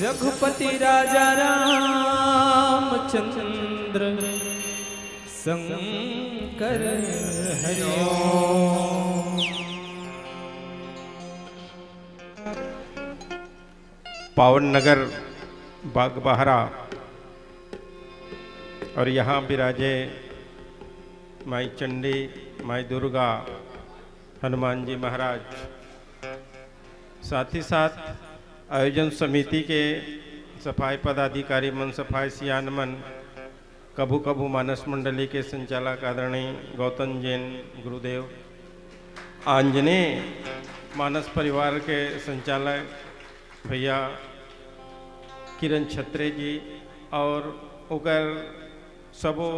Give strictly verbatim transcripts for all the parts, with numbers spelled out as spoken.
रघुपति राजा रामचंद्र शंकर हरिओम। पावन नगर बागबाहरा और यहाँ विराजे माई चंडी, माई दुर्गा, हनुमान जी महाराज, साथ ही साथ आयोजन समिति के सफाई पदाधिकारी मन, सफाई सियान मन, कभू कभू मानस मंडली के संचालक आदरणीय गौतम जैन गुरुदेव, आंजनेय मानस परिवार के संचालक भैया किरण छत्रे जी और ओकर सबो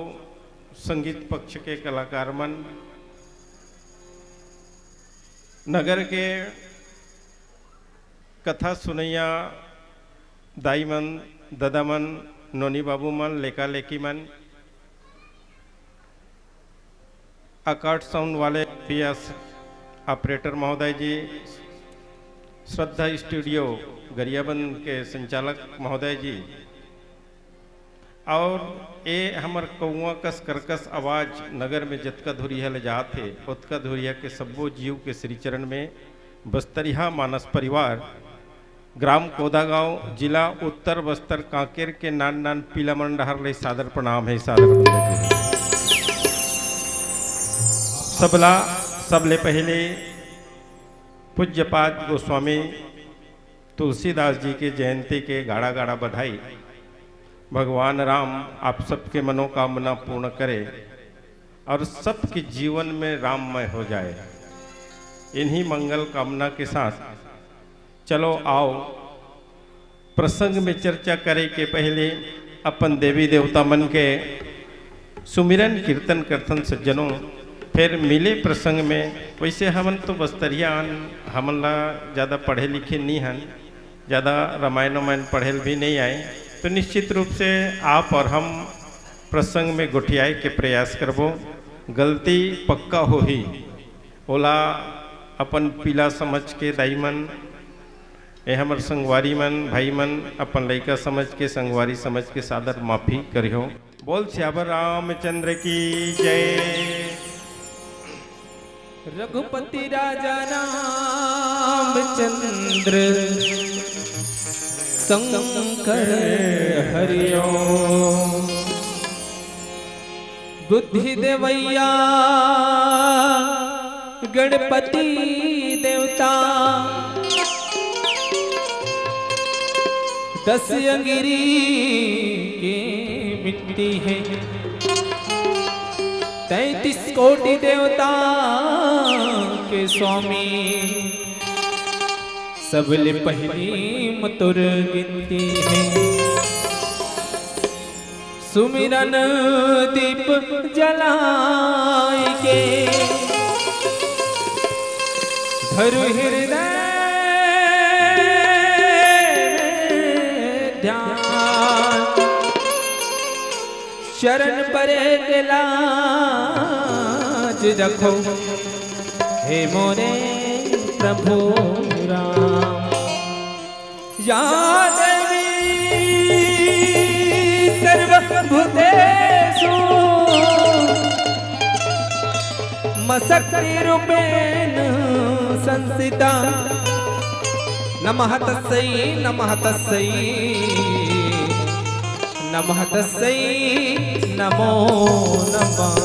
संगीत पक्ष के कलाकार मन, नगर के कथा सुनैया दाई मन, ददा मन, नोनी बाबू मन, लेका लेकी मन, अकाट साउंड वाले पीएस ऑपरेटर महोदय जी, श्रद्धा स्टूडियो गरियाबंद के संचालक महोदय जी, और ए हमर कौआ कस करकस आवाज नगर में जतका धुरिहा ले जात हे, ओतका धुरिहा के सब्बो जीव के श्री चरण में बस्तरिहा मानस परिवार, ग्राम कोदागांव, जिला उत्तर बस्तर, कांकेर के नान नान पीला मन डहर ले सादर प्रणाम हे, सादर वंदन हे। सबला, सबले पहले पूज्यपाद गोस्वामी तुलसीदास जी के जयंती के गाड़ा गाड़ा बधाई। भगवान राम आप सबके मनोकामना पूर्ण करे और सबके जीवन में राममय हो जाए। इन्हीं मंगल कामना के साथ चलो आओ, प्रसंग में चर्चा करे के पहले अपन देवी देवता मन के सुमिरन कीर्तन करथन सज्जनों। फिर मिले प्रसंग में, वैसे हमन तो बस्तरिया अन, हमन ला ज्यादा पढ़े लिखे नहीं हन, ज्यादा रामायण वामायण पढ़े ल भी नहीं आए, तो निश्चित रूप से आप और हम प्रसंग में गोठियाए के प्रयास करबो। गलती पक्का होही, ओला अपन पीला समझ के दाई मन, ए हमर संगवारी मन, भाई मन, अपन लइका समझ के, संगवारी समझ के सादर माफी करिहो। बोल सियावर रामचंद्र की जय। रघुपति राजा राम रामचंद्र शंकर हरिओम। बुद्धि देवैया गणपति देवता, दस अंगिरी के मिनती हे, तैंतीस कोटि देवता के स्वामी, सबले पहिली म तोर गिनती हे। सुमिरन दीप जलाय के, धरु हृदय में ध्यान। चरण परे के लाज रखो, हे मोरे प्रभु राम। या देवी सर्वभूतेषु मम शक्तिरूपेण संस्थिता। नमः तस्यै, नमः तस्यै, नमः तस्यै, नमो नमः।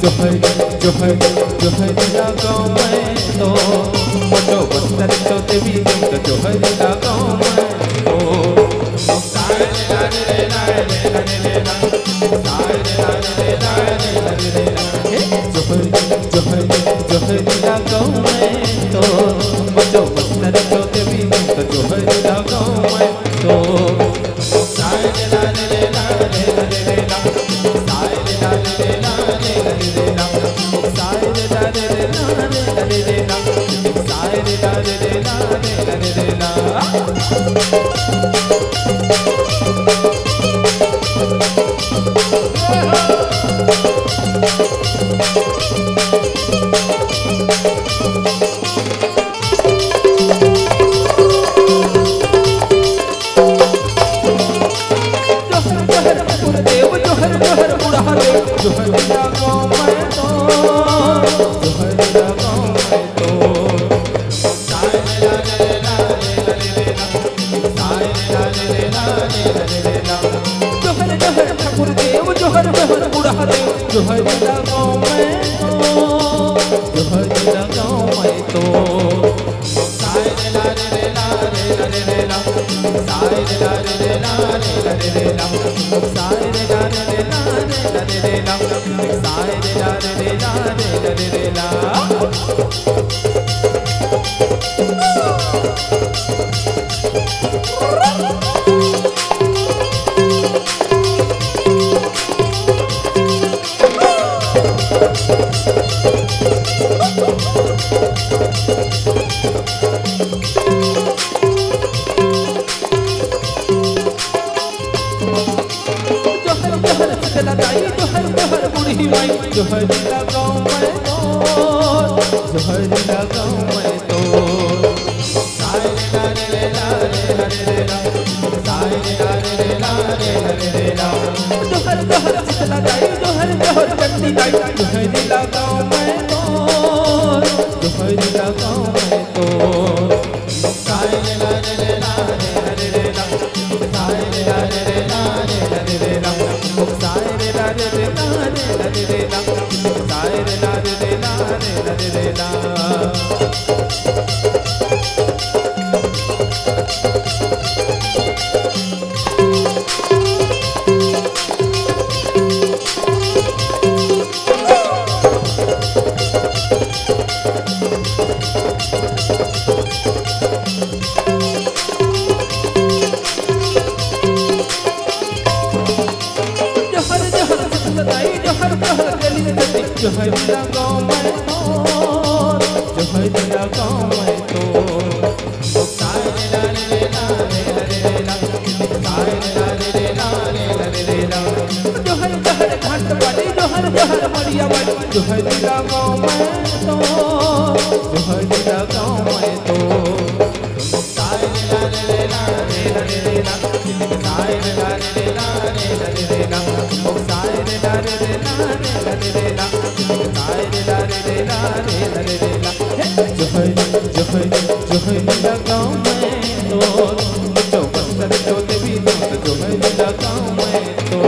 जोहर, जोहर, जोहर लगाओ मैं तो, मोटो बस्तर चौथे भी तुमको जोहर लगाओ मैं तो। जोहर, जोहर, जोहर लगाओ मैं तो, मोटो बस्तर चौथे भी तुमको जोहर लगाओ मैं तो। जोहर, जोहर, ठाकुर देव, जोहर, जोहर, बुढ़ा देव, जोहर लगाओ मैं तो, जोहर लगाओ मैं तो। जोहर, जोहर, ठाकुर देव, जोहर, जोहर, बुढ़ा देव, जोहर लगाओ मैं तो, जोहर लगाओ मैं तो। जोहर, जोहर, शीतला दाई, जोहर, जोहर, बूढ़ी माई, जोहर लगाओ मैं तो, जोहर लगाओ मैं तो। जोहर, जोहर, शीतला दाई, जोहर, जोहर, चंडी दाई, जोहर लगाओ मैं तो, जोहर लगाओ मैं तो। जोहर लगाओ मैं तो, जोहर लगाओ मैं तो। जोहर जोहर घंट बड़ी, जोहर जोहर मरिया बड़ी, जोहर लगाओ मैं तो, जोहर लगाओ मैं तो। जोहर जोहर जोहर लगाओ मैं तो, चौबन कर चौथे भी तो, जोहर लगाओ मैं तो।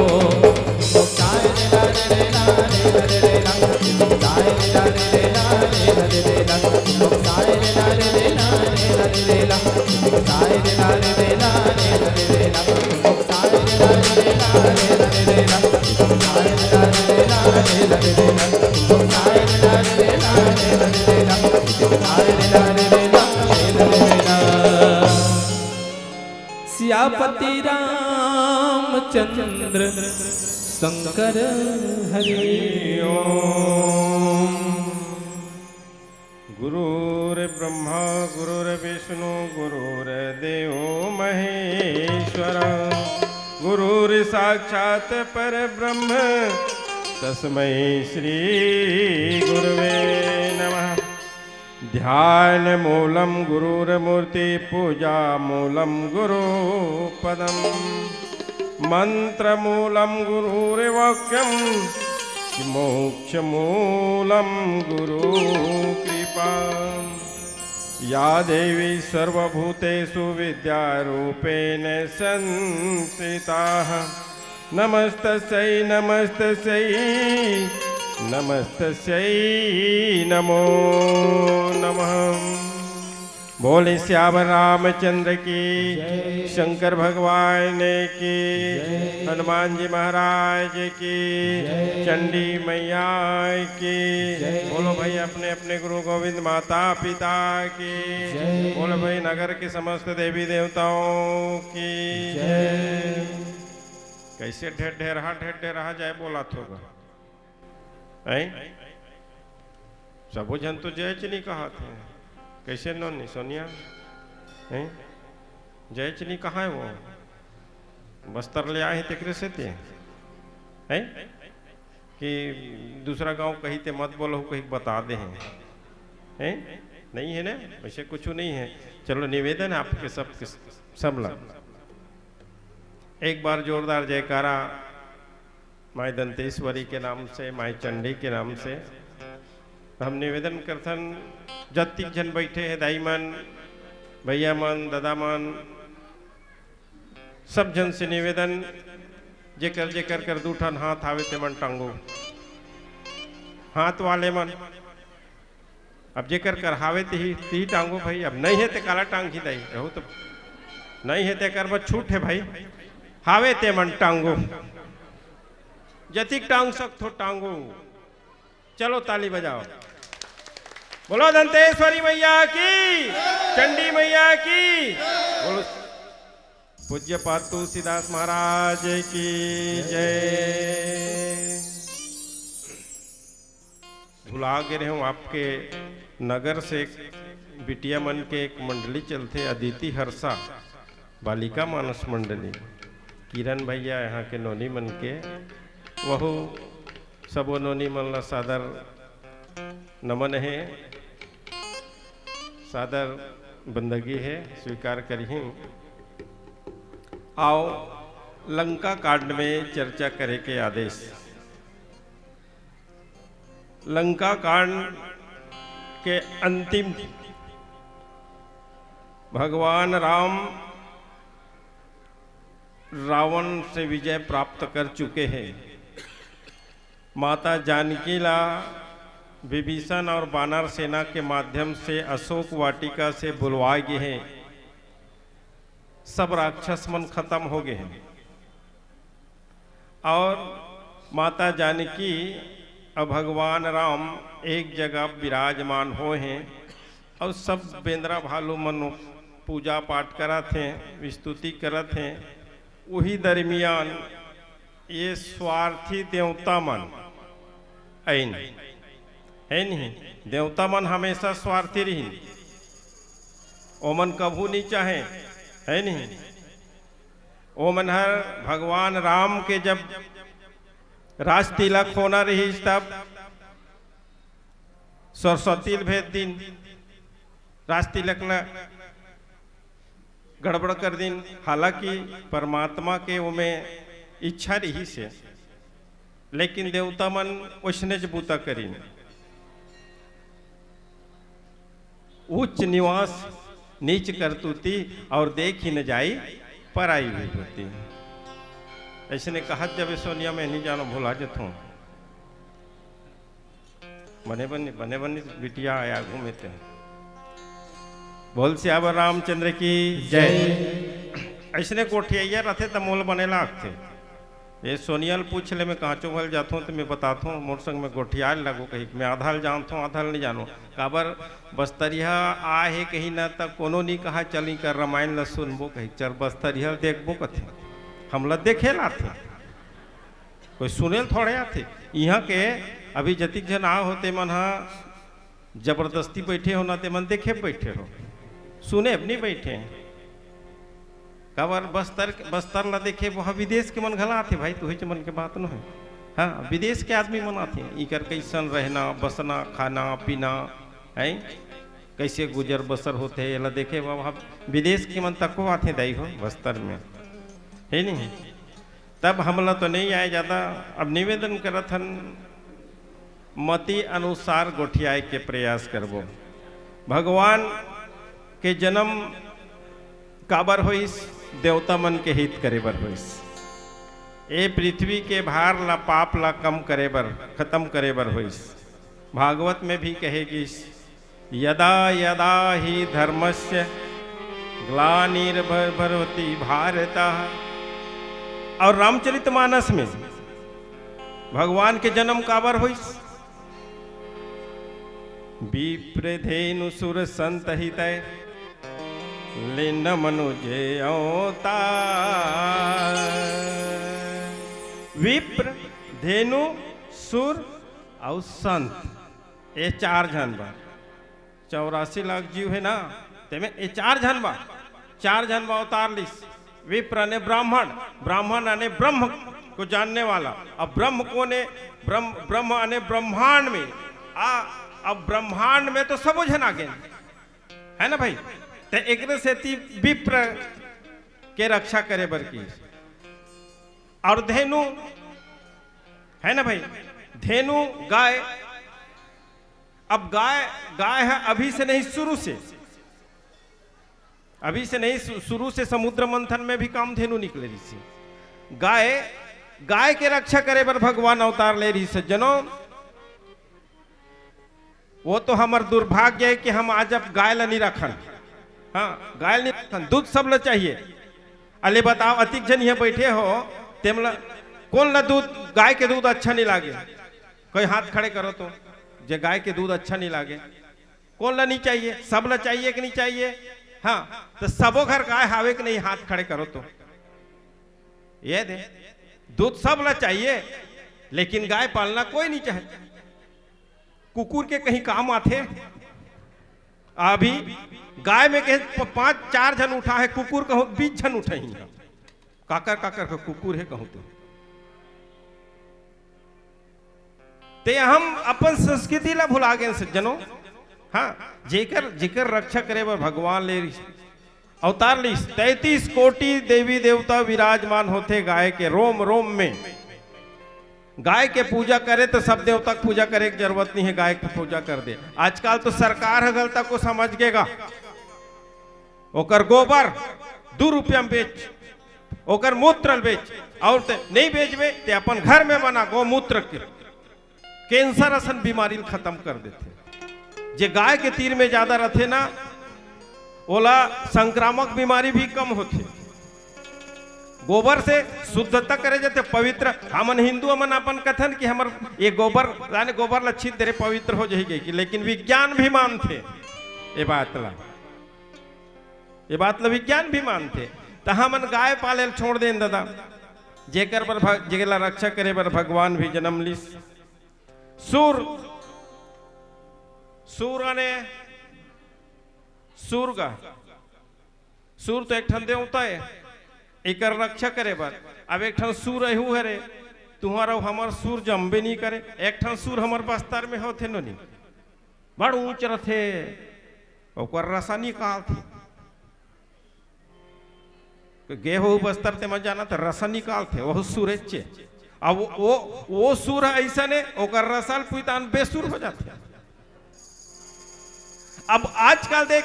सियापति रामचंद्र शंकर हरि ओम। गुरुर्ब्रह्मा गुरुर्विष्णु गुरुर्देव महेश्वर, गुरुर्साक्षात् परब्रह्म तस्मै श्री गुरुवे नमः। ध्यान मूलं गुरुर्मूर्ति, पूजा मूलं गुरुपदम, मंत्र मूलं गुरुर्वाक्यम, मोक्ष मूलं गुरु कृपा। या देवी सर्वभूतेषु विद्यारूपेण संस्थिता, नमस्तस्यै नमस्तस्यै नमस्तस्यै नमो नमः। बोले सियावर रामचंद्र की, शंकर भगवान की, हनुमान जी महाराज की, चंडी मैया की। बोलो भाई, अपने अपने गुरु गोविंद माता पिता की। बोलो भाई, नगर के समस्त देवी देवताओं की। कैसे ढेर ढेर हा ढेर ढेर हा जय बोला थोगा। हैं? सबो झन तो जय च नहीं कहा थे। कैसे नोनी सोनिया? हैं? जय च नहीं कहा है वो। बस्तर ले आए हैं तेकरे से ते। हैं? कि दूसरा गांव कहीं ते मत बोलो, कहीं बता दे हैं। हैं? नहीं है ना? वैसे कुछ नहीं है। चलो, निवेदन है आपके सब, सब ला। एक बार जोरदार जयकारा माई दंतेश्वरी के नाम से, माई चंडी के नाम से हम निवेदन करथन, जतिक झन बैठे हैं, दाई मन, भैया मन, दादा मन, सब झन से निवेदन, जेकर जेकर कर दू ठन हाथ हावे ते मन टांगो, हाथ वाले मन। अब जेकर कर हावे तिही, तिही टांगो भाई, अब नहीं है ते काला टांग ही दाई, रहू तो नहीं है ते कर बस छूट है भाई, हावे ते मन टांगो, जतिक टांग सकथो टांगो। चलो ताली बजाओ, बोलो दंतेश्वरी मैया की, चंडी मैया की, बोलो पूज्यपाद तुलसीदास महाराज की जय। भुला गे रहेंव, आपके नगर से एक बिटिया मन के एक मंडली चलथे, अदिति हर्षा बालिका मानस मंडली, किरण भैया यहाँ के नोनी मन के, वहू सबो नोनी मन ला सादर नमन हे, सादर बंदगी हे, स्वीकार करिहीं। आओ, लंका कांड में चर्चा करे के आदेश। लंका कांड के अंतिम, भगवान राम रावण से विजय प्राप्त कर चुके हैं। माता जानकी ला विभीषण और बानर सेना के माध्यम से अशोक वाटिका से बुलवाए गे हे। सब राक्षस मन खत्म हो गे हे और माता जानकी और भगवान राम एक जगह विराजमान होए हे और सब बेंदरा भालू मन पूजा पाठ करत हे, स्तुति करत हे। उही दरमियान ये स्वार्थी देवता मन आइन। हे नहीं? देवता मन हमेशा स्वार्थी रहिन, ओमन कभू नहीं चाहे, हे नहीं? ओमन हर भगवान राम के जब राजतिलक होना रहिस, तब सरस्वती ल भेज दिन राजतिलक ल गड़बड़ कर दिन। हालांकि परमात्मा के ओमे इच्छा रहिस हे, लेकिन देवता मन ओइसनेच बूता करिन। उच्च निवास नीच करतूती, और देखि न जाई पराई विभूति। अइसने कहत जबे सोनिया, मैं नहीं जानो, भुला जथों। बने बने, बने बने बिटिया आया घूमे ते। बोल सियावर रामचंद्र की जय। अइसने गोठियाइया रथे त मोल बने लागथे। ये सोनिया ल पूछ ले, मैं कांचो भल जाथों त मैं बताथों, मोर संग में गोठियाए ल लगो कहिक, मैं आधा ल जानथों, आधा ल नहीं जानो। काबर बस्तरिया आए हे कहीं ना, त कोनो नहीं कहा, चल इकर रामायण ल सुनबो कहिक, चल बस्तरिया ल देखबो कथे, हमला देखे लाथे, कोई सुने ल थोड़े आथे। इहाँ के अभी जतिक झन आ होते मन हा जबरदस्ती बैठे हो ना, ते मन देखे बैठे हो, सुने नहीं बैठे हैं। काबर बस्तर, बस्तर ला देखे, वहाँ विदेश के मन घला आथे भाई, तुहेच मन के बात न है। हाँ, विदेश के आदमी मन आथे, इकर कैसन रहना, बसना, खाना, पीना, है, कैसे गुजर बसर होथे, एला देखे वहाँ विदेश के मन तको आथे दाई हो बस्तर में, है नहीं? तब हमला तो नहीं आए ज्यादा। अब निवेदन करत हन, मति अनुसार गोठियाए के प्रयास करबो। भगवान के जन्म काबर होइस? देवता मन के हित करे बर होइस। ए पृथ्वी के भार ला, पाप ला कम करे बर, खत्म करे बर होइस। भागवत में भी कहे गिस, यदा यदा ही धर्मस्य ग्लानिर्भवति भारत। और रामचरितमानस में भगवान के जन्म काबर होइस? विप्र धेनु सुर संत हितै लीन मनुज अवतार। विप्र, धेनु, सुर अउ संत, ये चार झन बा। चौरासी लाख जीव हे ना, तेमे ये चार झन बा, चार झन बा अवतार लिस। विप्र अने ब्राह्मण, ब्राह्मण अने ब्रह्म को जानने वाला। अब ब्रह्म कोन हे? ब्रह्म, ब्रह्म अने ब्रह्मांड में। आ, अब ब्रह्मांड में तो सबो झन आ गे, है ना भाई? ते एकरे सेती विप्र के रक्षा करे बर की। और धेनु, है ना भाई, धेनु गाय। अब गाय, गाय है अभी से नहीं, शुरू से, अभी से नहीं, शु-, शुरू से समुद्र मंथन में भी कामधेनु निकले रहिस हे। गाय, गाय के रक्षा करे बर भगवान अवतार ले रहिस हे। जनो, वो तो हमर दुर्भाग्य है कि हम आज अब गाय ला नहीं रखन। हाँ, गाय ला नहीं रखन, दूध सब ला चाहिए। अले बताओ, अतिक झन यहाँ बैठे हो, तेमला कोन ला दूध, गाय के दूध अच्छा नहीं लागे? कोई हाथ खड़े करो तो, जे गाय के दूध अच्छा नहीं लागे। कोन ला नहीं चाहिए? सब ला चाहिए कि नहीं चाहिए? हाँ, तो सबो घर गाय हावे कि नहीं? हाथ खड़े करो तो। ये दे, दूध सब ला चाहिए, लेकिन गाय पालना कोई नहीं चाहे। कुकुर के कहीं काम आथे? अभी गाय में के प-, पांच चार झन उठा है, कुकुर कहूं बीस झन उठे ही। काकर काकर का कुकुर है कहूं तो। ते हम अपन संस्कृति ला भुला गए सज्जनों। हाँ, जेकर, जेकर रक्षा करे बर भगवान ले अवतार लिस। तैंतीस कोटि देवी देवता विराजमान होथे गाय के रोम रोम में। गाय के पूजा करे तो सब देवता के पूजा करे के जरूरत नहीं है, गाय के पूजा कर दे। आजकल तो सरकार ह गलता को समझ गेगा, ओकर गोबर दू रुपया में बेच, ओकर मूत्र ल बेच, और ते नहीं बेचबे ते अपन घर में बना गौमूत्र के। कैंसर असन बीमारी ल खत्म कर देथे। जे गाय के तीर में ज्यादा रथे ना, ओला संक्रामक बीमारी भी कम होथे। गोबर से शुद्धता करे जाथे, पवित्र। हमन हिंदू हमन अपन कथन कि हमर ये गोबर, यानी गोबर ल छीत दे रे, पवित्र हो जाही कहिके, लेकिन विज्ञान भी मानथे ये बात ला, ये बात ला विज्ञान भी मानथे। त हमन गाय पाले ल छोड़ देन दादा, जेकर बर भ-, जेला रक्षा करे बर भगवान भी जन्म लिस। सुर, सूर आने, सूर का, सूर तो एक ठन देवता है, एकर रक्षा करे बर। अब एक ठन सूर अहू हरे, तुंहर अउ हमर सूर जमबे नहीं करे। एक ठन सूर हमर बस्तर में होथे नोनी, बड़ ऊंच रथे, ओकर रसा निकालथे। गे हो बस्तर ते म जाना त रसा निकालथे, वो सूरेचे। अब वो, वो, वो सूर ह अइसन हे, ओकर रसा ल पुइतान बेसूर हो जाथे। अब आजकल देख,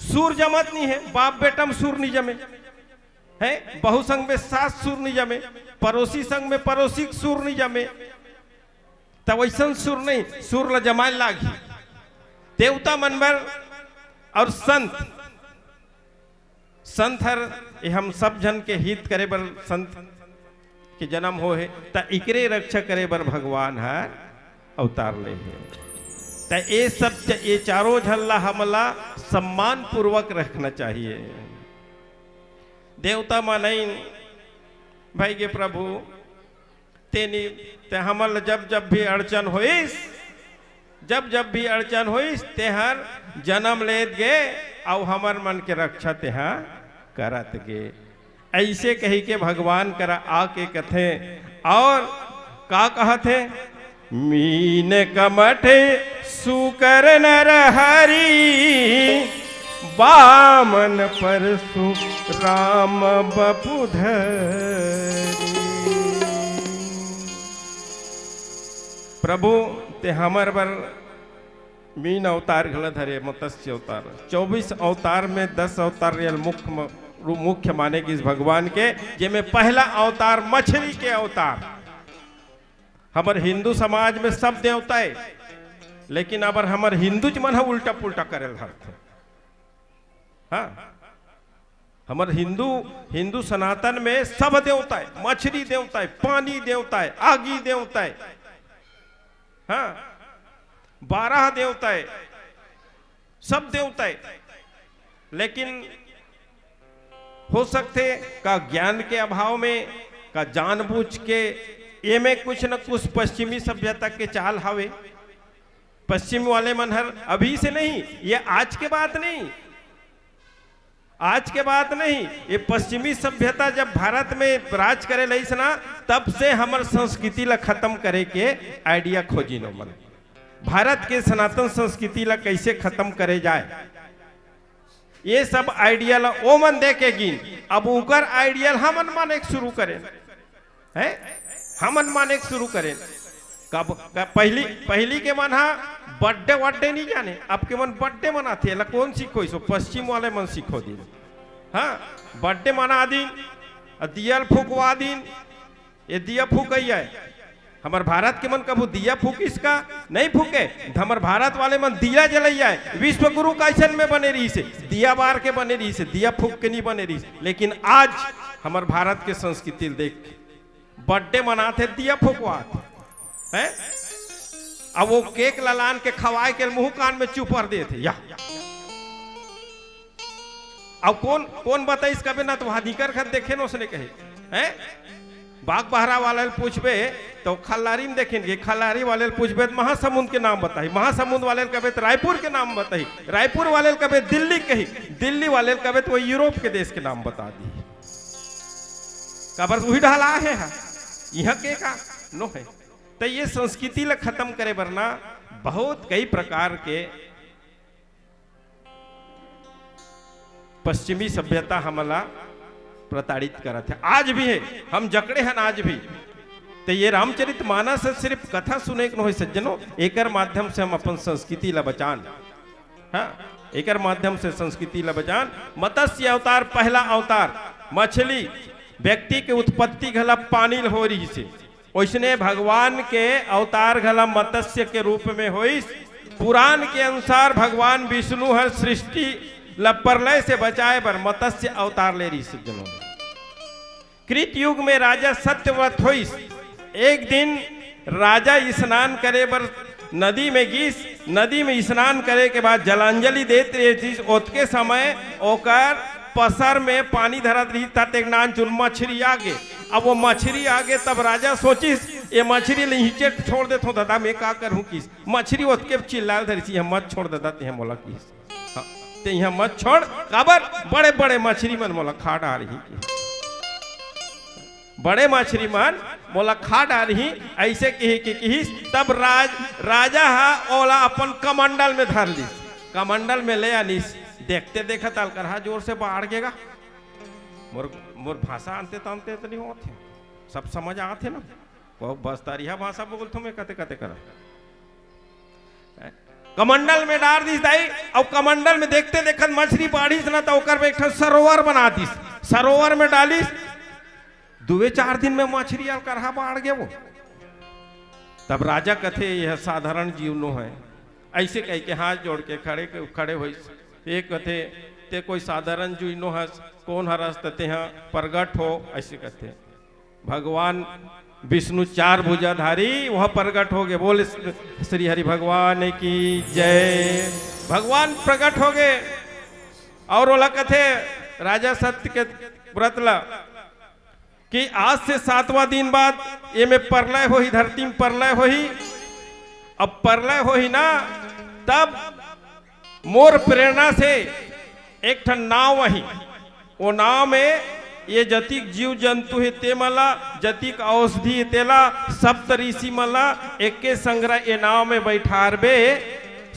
सूर जमत नहीं है, बाप बेटा में सूर नहीं जमे, है बहू संग में सास सूर नहीं जमे, पड़ोसी संग में पड़ोसी के सूर नहीं जमे। त वैसन सूर नहीं, सूर ल जमाए लागही। देवता मन बर और संत, संत हर ये हम सब झन के हित करे बर संत के जन्म हो हे, त इकरे रक्षा करे बर भगवान हर अवतार ले हे। त ये सब च-, ये चारों झन ला हमला सम्मान पूर्वक रखना चाहिए। देवता मानइन भाई के प्रभु, तेनी, ते हमन ल जब जब भी अड़चन होइस, जब जब भी अड़चन होइस, तेहर जन्म लेत गे, अउ हमर मन के रक्षा तेहा करत गे। ऐसे कही के भगवान करा आके कथे, और का कहत हे? मीन कमठ सुकर नर हरि, बामन परसु राम बपु धरी। प्रभु, ते हमर बर मीन अवतार घला धरे, मत्स्य अवतार। चौबीस अवतार में दस अवतार रियल मुख्य म-, रू-, मुख्य माने गिस भगवान के, जेमे पहला अवतार मछली के अवतार। हमर हिंदू समाज में सब देवता हे, लेकिन अबर हमर हिंदूच मन ह उल्टा पुल्टा करे ल धरथे। हाँ, हमर हिंदू, हिंदू सनातन में सब देवता हे, मछली देवता हे, पानी देवता हे, आगी देवता हे, हाँ, बारह देवता हे, सब देवता हे। लेकिन हो सकथे का ज्ञान के अभाव में, का जानबूझ के, एमे कुछ न कुछ पश्चिमी सभ्यता के चाल हवे। पश्चिम वाले मन हर अभी से नहीं, ये आज के बात नहीं, आज के बात नहीं, ये पश्चिमी सभ्यता जब भारत में राज करे लइस ना, तब से हमर संस्कृति ला खत्म करे के idea खोजिन ओमन। भारत के सनातन संस्कृति ला कैसे खत्म करे जाए, ये सब idea ला ओमन दे के गिन, अब उकर idea ला हमन माने के शुरू करेन, हैं? हमन माने के शुरू करेन। कब, कब पहली, पहली के मन हा birthday वर्डे नहीं जाने, अब के मन birthday मनाथे, एला कौन सिखोइस? पश्चिम वाले मन सिखो दिन। हाँ, birthday मना दिन, अ दिया ल फुकवा दिन, ये दिया फूकइया हे। हमर भारत के मन कभू दिया फूकिस का? नहीं फूके। हमर भारत वाले मन दिया जलइया हे। विश्व गुरु कइसन में बने रहिस हे? दिया बार के बने रहिस हे, दिया फूक के नहीं बने रहिस हे। लेकिन आज हमर भारत के संस्कृति ल देख, birthday मनाथे, दिया फुकवाथे, हैं? अब वो cake ला लान के खवाए के मुंह कान में चुपर देथे, या। अब कौन, कौन बताइस कबे ना, तो वहां निकर खत देखे न उसने कहे, हैं? बाग बहरा वाले ल पूछबे तो खल्लारी में देखेंगे, खल्लारी वाले ल पूछबे तो महासमुंद के नाम बताही, महासमुंद वाले ल कबे तो रायपुर के नाम बताही, रायपुर वाले ल कबे दिल्ली कही, दिल्ली वाले ल कबे तो वो यूरोप के देश के नाम बता दी। काबर उही ढाला आहे हा, इहाँ के का नो है। त ये संस्कृति ल खत्म करे बर ना बहुत कई प्रकार के पश्चिमी सभ्यता हमला प्रताड़ित करत है, आज भी है, हम जकड़े हन आज भी। त ये रामचरित मानस सिर्फ कथा सुने के नोहे सज्जनों, एकर माध्यम से हम अपन संस्कृति ला बचान। हाँ, एकर माध्यम से संस्कृति ला बचान। मत्स्य अवतार, पहला अवतार मछली, व्यक्ति के उत्पत्ति घला पानी ल हो रहिस हे। ओइसने भगवान के अवतार घला मत्स्य के रूप में होइस। पुराण के अनुसार भगवान विष्णु हर सृष्टि ल प्रलय से बचाए बर मत्स्य अवतार ले रहिस हे। कृत युग में राजा सत्यव्रत होइस। एक दिन राजा स्नान करे बर नदी में गिस। नदी में स्नान करे के बाद जलांजलि देत रहिस। ओतके समय ओकर पसर में पानी धरत रहिस, तत एक नानचुन मछरी आगे। अब वो मछरी आगे, तब राजा सोचिस, ये मछरी ले इहिंचे छोड़ देथों दादा, मैं का करहूँ किस। मछरी ओतके चिल्लाए धरिस, "इहाँ मत छोड़ दादा, तेहा मोला," किस। हाँ, "तेहा मत छोड़, काबर बड़े-बड़े मछरी मन मोला खा डारही," किस। "बड़े मछरी मन मोला खा डारही," अइसे किहि के किहिस। तब राज-, राजा ह ओला अपन कमंडल में धर लिस, कमंडल में ले आनिस। देखते देखत अलकरहा जोर से बाढ़ गे गा। मोर, मोर भाषा अंते तंते तो नहीं होत हे, सब समझ आत हे ना? वो बस्तरिया भाषा बोलथों मैं कते कते करा। कमंडल में डार दिस दाई, अउ कमंडल में देखते देखत मछरी बाढ़िस ना, त ओकर में एक ठन सरोवर बना दिस, सरोवर में डालिस। दुए चार दिन में मछरी अलकरहा बाढ़ गे वो। तब राजा कथे, "यह साधारण जीव नो है।" अइसे कह के हाथ जोड़ के खड़े, खड़े होइस। ये कथे, "ते कोई साधारण जीव नो हस, कोन हरस त तेहा प्रगट हो," अइसे कथे। भगवान विष्णु चार भुजाधारी वहाँ प्रगट हो गे। बोल श्री हरि भगवान की जय। भगवान प्रगट हो गे अउ ओला कथे राजा सत्य के व्रत ला कि आज से सातवां दिन बाद ये में प्रलय होही, धरती में प्रलय होही। अब प्रलय होही ना, तब मोर प्रेरणा से एक ठन नाव आही, वो नाव में ये जतिक जीव जंतु हे ते मन ला, जतिक औषधि हे तेला, सप्त ऋषि मन ला एके संघरा ये नाव में बैठारबे,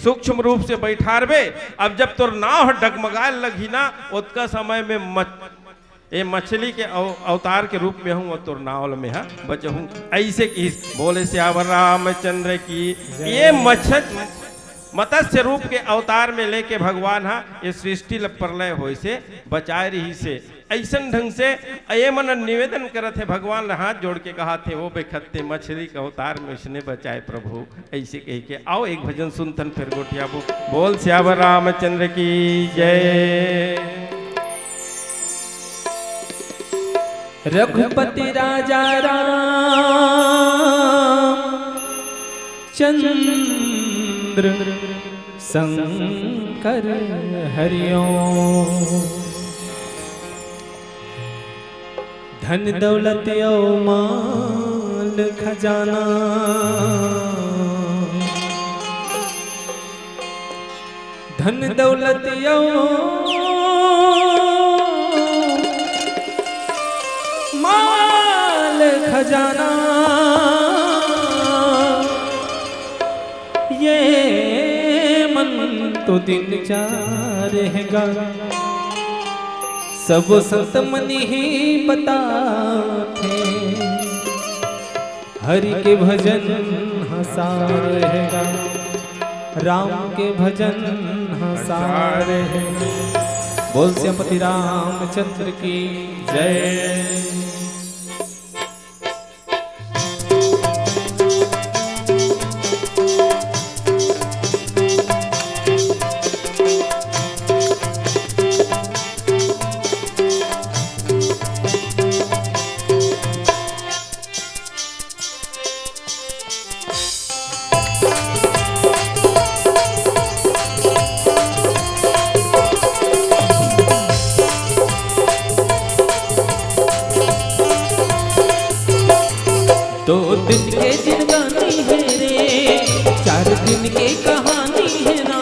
सूक्ष्म रूप से बैठारबे। अब जब तोर नाव ह डगमगाए लगही ना, ओतका समय में मच-, ए मछली के अव-, अवतार के रूप में हूँ, तोर नाव ल मेहा बचहूँ। अइसे किहिस। बोले सियावर रामचंद्र की। ये मछ-, मत्स्य रूप के अवतार में लेके भगवान हा ये सृष्टि ल प्रलय होय से बचाए रहिस हे। अइसन ढंग से ये मन निवेदन करत हे, भगवान ल हाथ जोड़ के कहत हे, "ओ बेखत्ते मछली के अवतार में उसने बचाए प्रभु।" अइसे कह के आओ एक भजन सुनथन, फिर गोठियाबो। बोल सियावर रामचंद्र की जय। रघुपति राजा राम चंद्र शंकर हरिओ। धन दौलत अउ माल खजाना, धन दौलत अउ माल खजाना, ये मन तो दिन चार रहेगा। सब संत मन ही बताथे, हरि के भजन ह सार रहेगा, राम के भजन ह सार रहेगा। बोल सियापति रामचंद्र की जय। दो दिन के जिंदगानी है रे, चार दिन के कहानी है ना।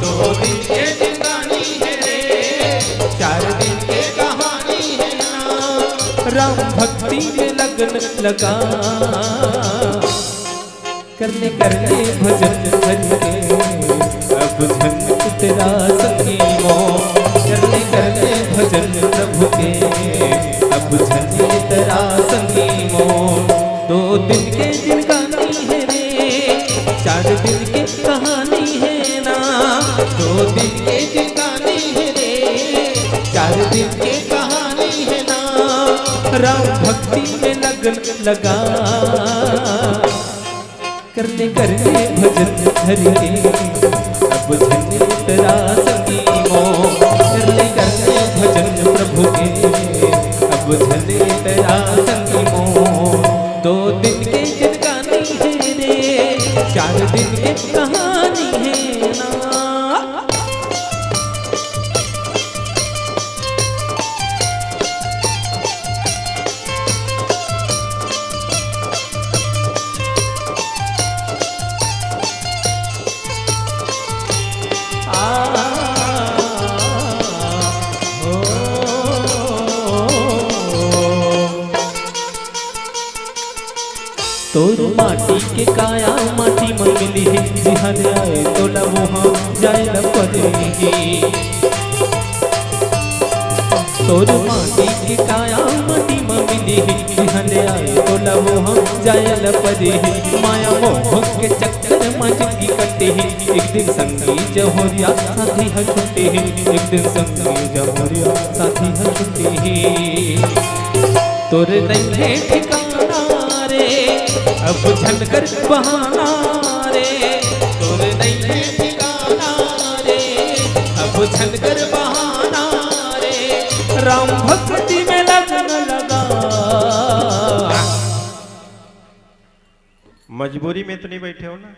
दो दिन के जिंदगानी है रे, चार दिन के कहानी है ना। राम भक्ति में लगन लगा, करले करले भजन हरि के, अब झन तेरा संगी मो। करले करले भजन प्रभु के, अब झन तेरा संगी मो। दो दिन के जिंदगानी है रे, चार दिन के कहानी है ना। दो दिन के जिंदगानी है रे, चार दिन के कहानी है ना। राम भक्ति में लगन लगा, करले करले भजन हरि के, अब झन तेरा संगी मो। करले करले भजन प्रभु के, अब झन तेरा संगी मो। दो दिन के जिंदगानी है रे, चार दिन के कहानी है ना। तोर माटी के काया माटी म मिली हे, जिहां ले आए तोला वहां जाए ल पड़ही। तोर माटी के काया माटी म मिली हे, जिहां ले आए तोला वहां जाए ल पड़ही। माया मोह के चक्कर म जिंदगी कटे हे, एक दिन संगी जहोरिया साथी ह छुट्टे हे, एक दिन संगी जहोरिया साथी ह छुट्टे हे। तोर नइहे ठिकाना रे, अब झन कर बहाना रे। तोर नइहे ठिकाना रे, अब झन कर बहाना रे। राम भक्ति में लगन लगा। मजबूरी में तो नहीं बैठे हो ना?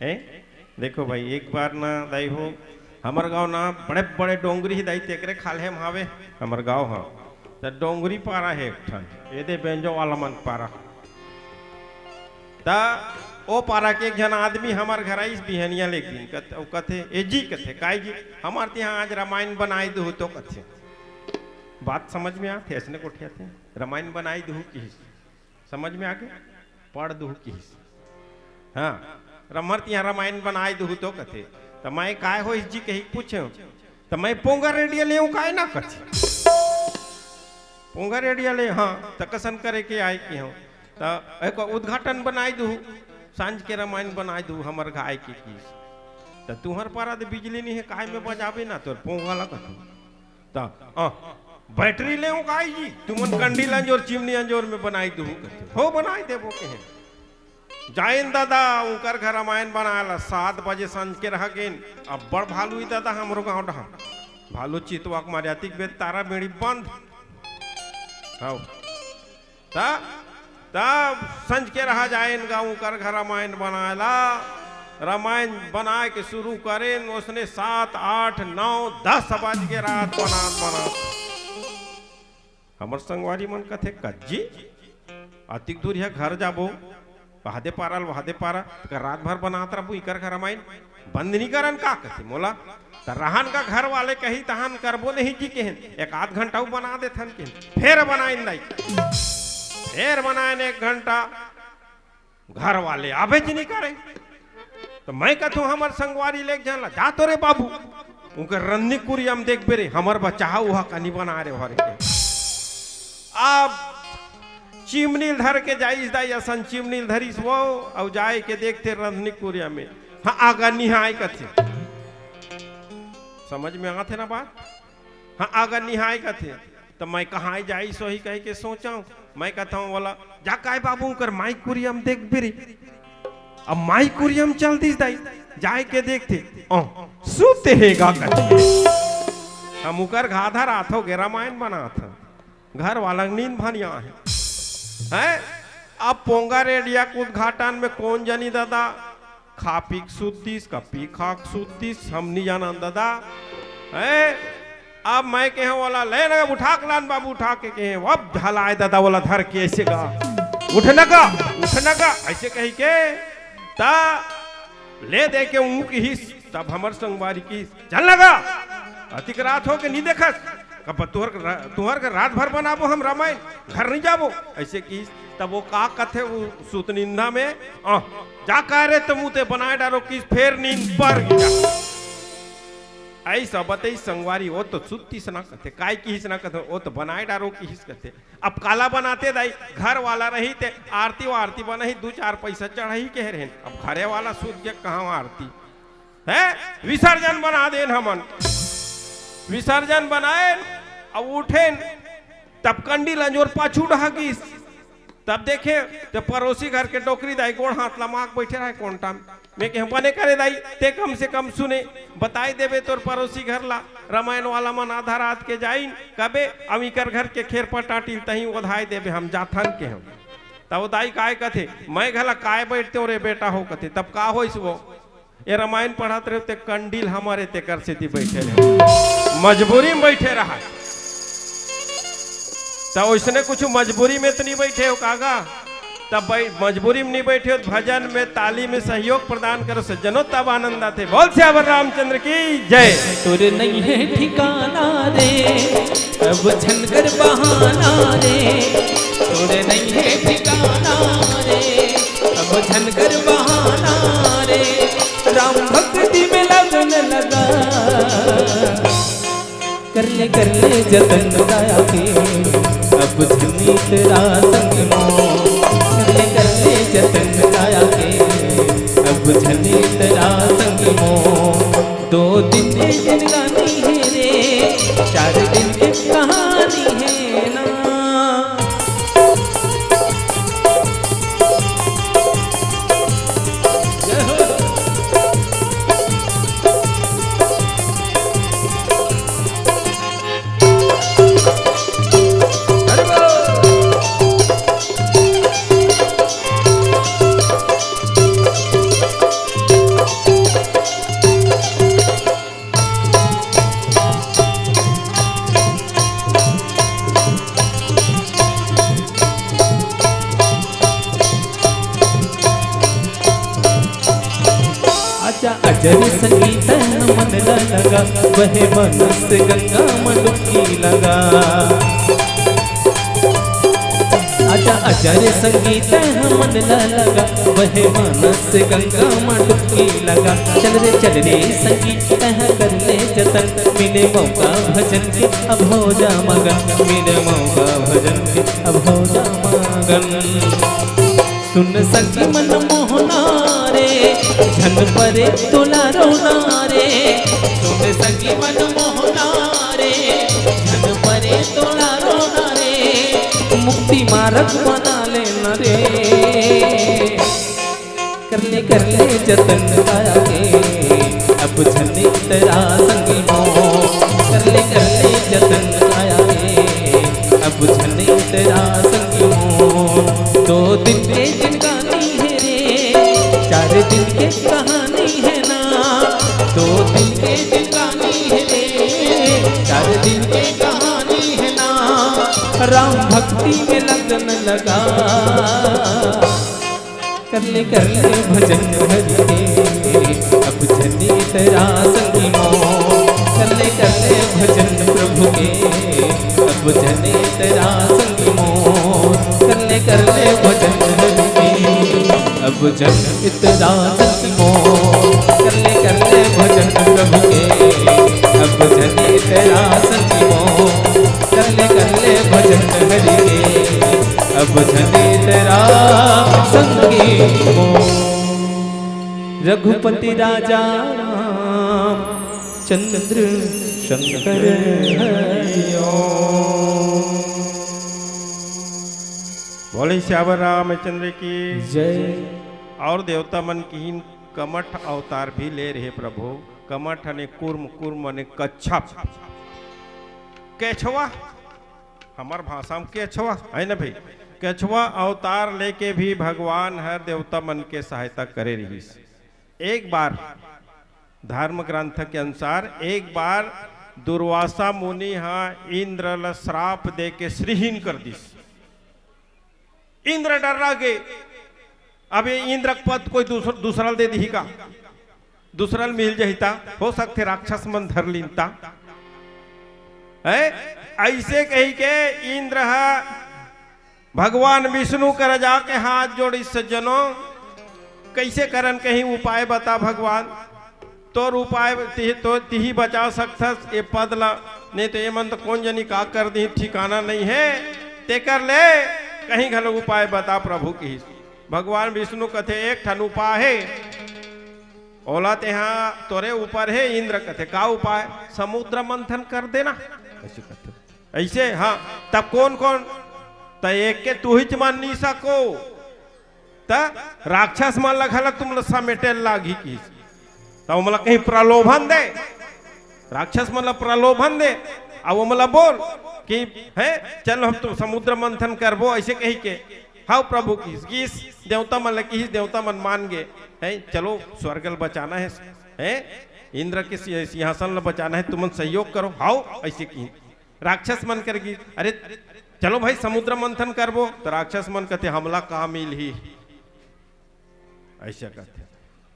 हैं? देखो भाई, एक बार ना दाई हो, हमर गांव ना बड़े बड़े डोंगरी ही दाई, तेकरे खाल्हे म हावे हमर गांव ह। त डोंगरी पारा हे एक ठन, एदे बेंजो वाला मन पारा। त ओ पारा के एक झन आदमी हमर घर आइस बिहनिया ले एक दिन, कत-, ओ कथे, "ए जी," कथे, "काय जी?" "हमर तिहां आज रामायण बनाई दुहू तो," कथे। बात समझ में आथे? अइसने गोठियाथे, "रामायण बनाई दुहू," किहिस। समझ में आगे? "पढ़ दुहू," किहिस। हाँ, "हमर तिहां रामायण बनाई दुहू तो," कथे। त मैं, "काय होइस जी?" कहि पूछेंव। त मैं, "पोंगा रेडिया लेंव काय ना?" कथे। "पोंगा रेडिया ले, हाँ, त कसन करे के आय?" किहेंव। त एक उद्घाटन बनाई दुहू, सांझ के रामायण बनाई दुहू, हमर घर आय के किहिस। त तुंहर पारा दे बिजली नइ हे, काय में बजाबे ना तोर पोंगा ला कथे। त, अ, "बैटरी लेंव काय जी? तुमन कंडील अंजोर, चिमनी अंजोर में बनाई दुहू," कथे। "हो, बनाई देबो," कहेंव। जाएन दादा, उंकर घर रामायण बनाए ला सात बजे संझ के रह गेन। अब्बड़ भालू ही दादा हमरो गांव डहार। भालू चितवा के मारे अतिक बेर तारा बेड़ी बंद। हव। त, त संझ के रहा जाएन गा उंकर घर रामायण बनाए ला। रामायण बनाए के शुरू करेन, ओसने सात, आठ, नौ, दस बज गे रात बनात बनात। हमर संगवारी मन कथे, "कज्जी, अतिक दूरिहा घर जाबो, वहादे पारा ल, वहादे पारा, त का रात भर बनात रहिबो इकर घर रामायण? बंद नइ करन का?" कथे मोला। त रहन का घर वाले कही तहन करबो नहीं जी केहेन, एक आध घंटा अउ बना देथन केहेन। फेर बनाएन दाई, फेर बनाएन एक घंटा, घर वाले आबे जी नइ करे। त मैं कथंव हमर संगवारी ले एक झन ला, "जा तो रे बाबू, उंकर रंधनी कुरिया म देखबे रे, हमर बचाहा उहा कनी बना रे भर के।" अब चिमनी ल धर के जाइस दाई, असन चिमनी ल धरिस वो, अउ जाए के देखथे रंधनी कुरिया में, हाँ, आगा निहाय कथे। समझ में आथे ना बात? हाँ, आगा निहाय कथे। त मैं कहाँ जाइस होही कहि के सोचंव। मैं कथंव ओला, "जा काय बाबू, उंकर माई कुरिया म देखबे रे।" अब माई कुरिया म चल दिस दाई, जाए के देखथे, अ, सुते हे गा कथे। हम उंकर घाधा रात हो गे रामायण बनात हन। घर वाला के नींद भनिया हे। हैं? अब पोंगा रेडिया के उद्घाटन में कोन जनी दादा खा पी के सुत दिस, का पी खा के सुत दिस, हम नी जानन दादा। हैं? अब मैं केहेंव ओला, "ले ना, उठा के लान बाबू," उठा के केहेंव, अब झलाय दादा ओला धर के अइसे गा, "उठ ना गा, उठ ना गा," अइसे कहि के, त ले दे के ऊँकिस, तब हमर संगवारी किहिस, "चल ना गा, अतिक रात हो गे नइ देखस, कब तुंहर, तुंहर घर रात भर बनाबो हम रामायण, घर नइ जाबो," अइसे किहिस। तब ओ का कथे, ओ सुत निंदा में, "अ, जा काय रे, त मुते बनाए डारो," किहिस, फेर नींद पर गे। अइसा बतइस संगवारी, ओ तो सुतिस ना कथे, काय किहिस ना कथे, ओ तो बनाए डारो किहिस कथे। अब काला बनाते दाई, घर वाला रही ते आरती वारती बनही, दू चार पैसा चढ़ही के रहेन। अब घरे वाला सूत के कहाँ आरती? हैं? विसर्जन बना देन हमन। विसर्जन बनाएन, अब उठेन, तब कंडील अंजोर पाछू डहा गिस। तब देखे, तो परोसी घर के डोकरी दाई गोड़ हाथ लमाक बैठे रहे कोंटा में। मैं कहे, "बने करे दाई, ते कम से कम सुने, बताई देबे तोर परोसी घर ला, रामायण वाला मन आधा रात के जाइन, कबे अमिकर घर के खेर पटाटिल तहीं ओधाई देबे, हम जाथन," केहेंव। तब ओ दाई काय कथे, "मैं घला काय बैठतेंव रे बेटा हो," कथे। तब का होइस वो, ए रामायण पढ़त रहे ते कंडील हमर ए, तेकर सेती बैठे रहे, मजबूरी में बैठे रहा। त ओइसने कुछ मजबूरी में तो नहीं बैठे हो कागा? तब भाई मजबूरी में नहीं बैठे हो, भजन में, ताली में सहयोग प्रदान करो, सज्जनों, तब आनंद आथे। बोल सियावर रामचंद्र की जय। तोर नइहे ठिकाना रे, अब झन कर बहाना रे। तोर नइहे ठिकाना कर ले जतन काया के, अब झन इतरा संगी मोर। कर ले, कर ले जतन काया के, अब झन इतरा संगी मोर। दो दिन के जिनगानी हे रे, चार दिन के कहानी हे ना। आजा, आजा रे संगी तैं ह मन ला लगा, बहे मानस गंगा म डुबकी लगा। आजा, आजा रे संगी तैं ह मन ला लगा, बहे मानस गंगा म डुबकी लगा। चल रे, चल रे संगी तैं ह कर ले जतन, मिले मौका भजन के अब हो जा मगन, मिले मौका भजन के अब हो जा मगन। सुन सखी मन मोहना रे, झन परे तोला रोना रे। सुन सखी मन मोहना रे, झन परे तोला रोना रे। मुक्ति मारग बना लेना रे। कर ले, कर ले जतन काया के, अब झन इतरा संगी मोर। कर ले, कर ले जतन काया के, अब झन इतरा संगी मोर। दो दिन के जिनगानी हे रे, चार दिन के कहानी हे ना। दो दिन के जिनगानी हे रे, चार दिन के कहानी हे ना। राम भक्ति में लगन लगा। कर ले, कर ले भजन हरि के, अब झन इतरा संगी मोर। कर ले, कर ले भजन प्रभु के, अब झन इतरा संगी मोर। कर ले, कर ले भजन हरि के, अब झन इतरा संगी मोर। कर ले, कर ले भजन प्रभु के, अब झन इतरा संगी मोर। कर ले, कर ले भजन हरि के, अब झन इतरा संगी मोर। रघुपति राजा रामचंद्र शंकर हरि ओम। बोले सियावर रामचंद्र की जय। और देवता मन किहिन कमठ अवतार भी ले रहे प्रभु। कमठ ने कूर्म, कूर्म ने कच्छप। केछवा, हमर भाषा में केछवा, है ना भाई? केछवा अवतार लेके भी भगवान हर देवता मन के सहायता करे रहिस। एक बार धर्म ग्रंथ के अनुसार एक बार दुर्वासा मुनि हा इंद्र ल श्राप दे के श्रीहीन कर दिस। इंद्र डर्रा गे। अब ये इंद्र के पद कोई दूसर-, दूसरा ल दे दिही का? दूसरा ल मिल जही ता? हो सकथे राक्षस मन धर लीन ता। है? ऐसे कही के इंद्र ह भगवान विष्णु कर जाके हाथ जोड़िस, सज्जनों, कैसे करन कहीं उपाय बता भगवान। तोर उपाय तिही, तो तिही बचा सकथस ए पद ला, नहीं तो ये मन तो कौन जनी का कर दी, ठिकाना नहीं है। तेकर ले कहीं घलो उपाय बता प्रभु की। भगवान विष्णु कथे, "एक ठन उपाय हे, ओला तेहा तोरे ऊपर हे।" इंद्र कथे, "का उपाय?" "समुद्र मंथन कर देना।" ऐसे कथे। "ऐसे?" "हाँ।" "तब कौन कौन?" "त एक के तुहिच मन नहीं सको।" त राक्षस मन ल घलक तुमन ल समेटे ल लागही किहिस। त ओमन ल कहीं प्रलोभन दे, राक्षस मन ल प्रलोभन दे, अउ ओमन ल बोल कि, "हैं, चल हम तो समुद्र मंथन करबो," अइसे कहि के। "हव प्रभु," किहिस, किहिस देवता मन ल किहिस, देवता मन मान गे, "हैं, चलो स्वर्ग ल बचाना हे, हैं, इंद्र के सि-, सिंहासन ल बचाना हे, तुमन सहयोग करो, हव," अइसे किहिस। राक्षस मन कर गिस, "अरे चलो भाई समुद्र मंथन करबो।" त राक्षस मन कथे, "हमला का मिलही?" अइसे कथे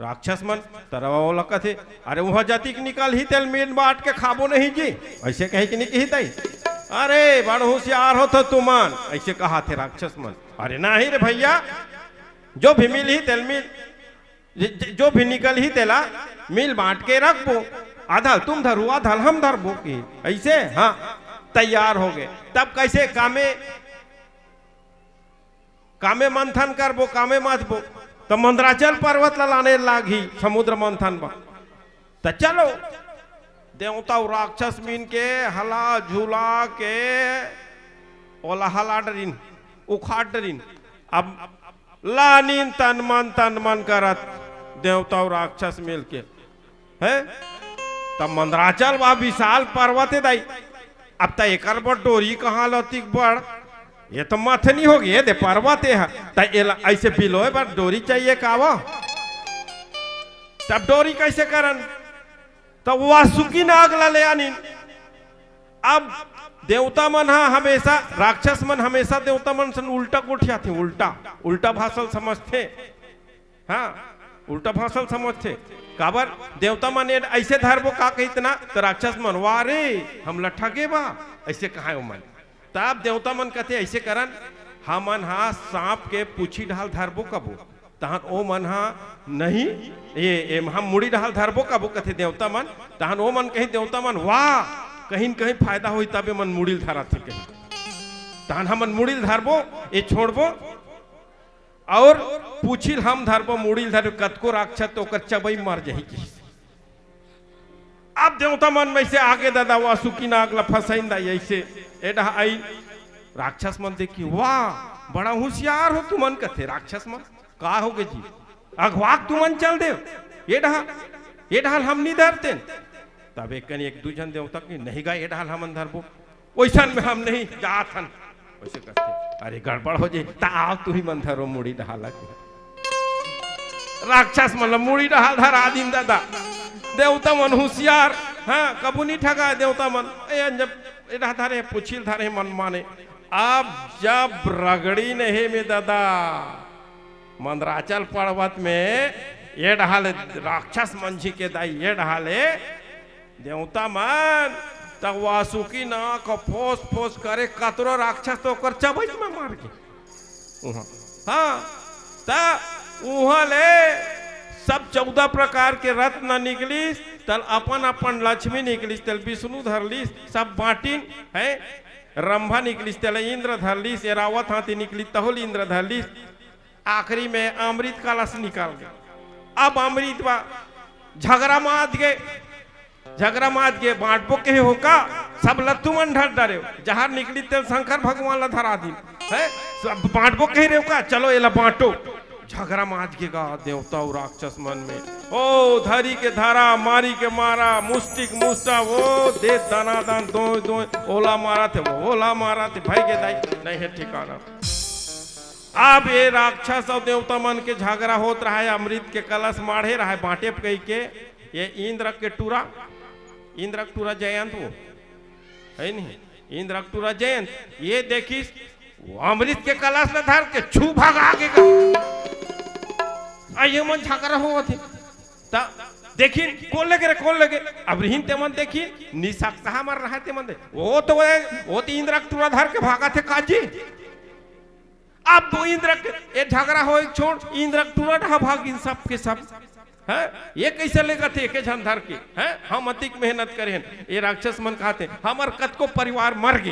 राक्षस मन। त ओला कथे, "अरे उहाँ जतिक निकलही तेल मील बांट के खाबो नहीं जी," अइसे कहि के नहीं किही तई। "अरे बड़ होशियार होथो तुमन," अइसे कहाथे राक्षस मन। "अरे नहीं रे भइया, जो भी मिलही तेल मील ज-, ज-, जो भी निकलही तेला मील बांट के रखबो, आधा ल तुम धरू, आधा ल हम धरबो कि अइसे, हाँ, तैयार हो गे। तब कइसे कामे, कामे मंथन करबो, कामे मथबो, त मंदराचल पर्वत ल लाने लागही समुद्र मंथन बर। त चलो, देवता अउ राक्षस मिन के हला झुला के ओला हला डरिन, उखाड़ डरिन। अब लानिन तन मन, तन मन करत देवता अउ राक्षस मिल के, हैं? त मंदराचल वा विशाल पर्वत हे दाई। अब त एकर बर डोरी कहाँ लतिक बड़? ये तो मथनी हो गे, ये दे पर्वत हे। त एला अइसे बिलोय बर डोरी चाहिए का वो? तब डोरी कइसे करन? त वासुकी नाग ला ले आनिन। अब देवता मन ह हमेशा, राक्षस मन हमेशा देवता मन सन उल्टा गोठियाथे, उल्टा, उल्टा भाषा ल समझथे। हाँ, उल्टा भाषा ल समझथे। काबर? देवता मन ए अइसे धरबो का कहितना, त राक्षस मन, "वाह रे, हमला ठगे बा," अइसे कहाय ओमन। तब देवता मन कथे, "अइसे करन, हमन हा सांप के पूछी ढाल धरबो कबो।" तहन ओ मन हा, "नहीं, ये, ये हम मुड़ी ढाल धरबो कबो," कथे देवता मन। तहन ओ मन कही, देवता मन, "वाह, कहीं न कहीं फायदा होही, तब ए मन मुड़ी ल धरत हे," कही। "तहन हमन मुड़ी ल धरबो, ये छोड़बो, अउ पूछी ल हम धरबो, मुड़ी ल धरबो, कतको राक्षस त ओकर चबई मर जाही," कही। अब देवता मन में से आगे ददा वासुकी नाग ला फंसाइन दाई अइसे, ए डहा आई। राक्षस मन देखी, "वाह, बड़ा होशियार हो तुमन," कथे राक्षस मन। "का हो गे जी, अघवाक तुमन चल देव, ए डहा, ए डहा ल हम नी धरतेन।" तब एक कन एक दू झन देवता के, "नहीं गा, ए डहा ल हमन धरबो।" "ओइसन में हम नहीं जात हन।" ओइसे कथे, "अरे गड़बड़ हो जाही, त आव तुही मन धरो मुड़ी ढाल के।" राक्षस मन ल मुड़ी ढाल धरा दिन ददा। देवता मन होशियार, हाँ, कबू नी ठगा देवता मन। ए, जब ए ढा धरे, पूछी ल धरे मन माने। अब जब रगड़ी नहीं में ददा, मंदराचल पर्वत में ए डहा ले राक्षस मन झिके दाई, ए डहा ले देवता मन, त वासुकी नाग फोस फोस करे, कतरो राक्षस त ओकर चबई म मर गे। उहाँ, हाँ, त उहाँ ले सब चौदह प्रकार के रत्न निकलिस, तल अपन अपन लक्ष्मी निकलिस, तल विष्णु धरलिस, सब बांटिन, हैं, रंभा निकलिस, तल इंद्र धरलिस, एरावत हाथी निकलिस, तहु ल इंद्र धरलिस। आखिरी में अमृत कलश निकल गे। अब अमृत बा, झगरा मात गे, झगरा मात गे, बांटबो कहे हो का? सब ल तुमन धर डरेव। जहर निकलिस तेला शंकर भगवान ल धरा दिन। हैं? सब बांटबो कहे रेव का? चलो एला बांटो। झगरा मात गे गा देवता अउ राक्षस मन में। ओ धरी के धरा, मारी के मारा, मुस्टिक मुस्टा, ओ दे दनादन दोय दोय, ओला मारत हे, ओला मारत हे, भई गे दाई, नहीं हे ठिकाना। अब ये राक्षस अउ देवता मन के झगरा होत रहय, अमृत के कलश माढ़े रहय, बांटे कहिके, ये इंद्र के टूरा, इंद्र के टूरा जयंत वो, हे नहीं? इंद्र के टूरा जयंत, ये देखिस, वो अमृत के कलश ल धर के छू भगा के गा। आ ये मन झगरा होवत हे। त देखिन, कोन लेगे रे, कोन लेगे? अब रिहिन ते मन देखिन, निसक्ता हमर रहय ते मन दे। वो तो, वो, वो तो इंद्र के टूरा धर के भागत हे काजी। अब तो इंद्र के, ये झगरा होय छोड़, इंद्र के टूरा डहा भागिन सब के सब। हैं? ये कइसे लेगथे एके झन धर के? हैं? हम अतिक मेहनत करे हन। ये राक्षस मन कहत हे, "हमर कतको परिवार मर गे।"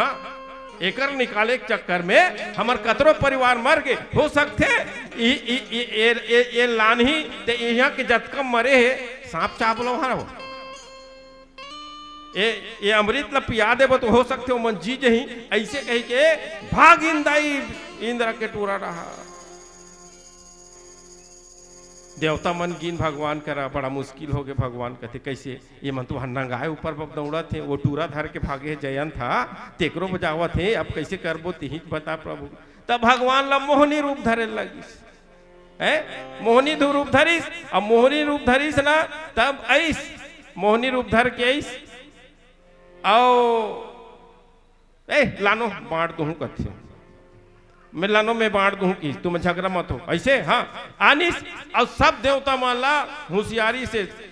हाँ? एकर निकाले के चक्कर में हमर कतरो परिवार मर गे। हो सकथे, ई, ई, ई, ए, ए, ए लानही, ते इहाँ के जतका मरे हे, सांप चाबलो हर हो। ए, ए अमृत ल पिया देबो तो हो सकथे ओमन जी जही, अइसे कहिके भागिन दाई इंद्र के टूरा डहा। देवता मन गिन भगवान करा, बड़ा मुस्किल होगे। भगवान कथे, "कइसे? ये मन तो नंगाय ऊपर ब-, दौड़त हे, वो टूरा धर के भागे हे जयंत हा, तेकरो बजावत हे, अब कइसे करबो, तिही बता प्रभु।" तब भगवान ल मोहनी रूप धरे लगिस। हैं? मोहनी धु-, रूप धरिस, अब मोहनी रूप धरिस ना, तब अइस, मोहनी रूप धर के अइस, अउ, "ए, लानो, बांट दूहूं," कथे। "मैं लानो, मैं बांट दूहूं," कि तुम झगरा मत हो। अइसे, हाँ, आनिस, अउ सब देवता मन ला होशियारी से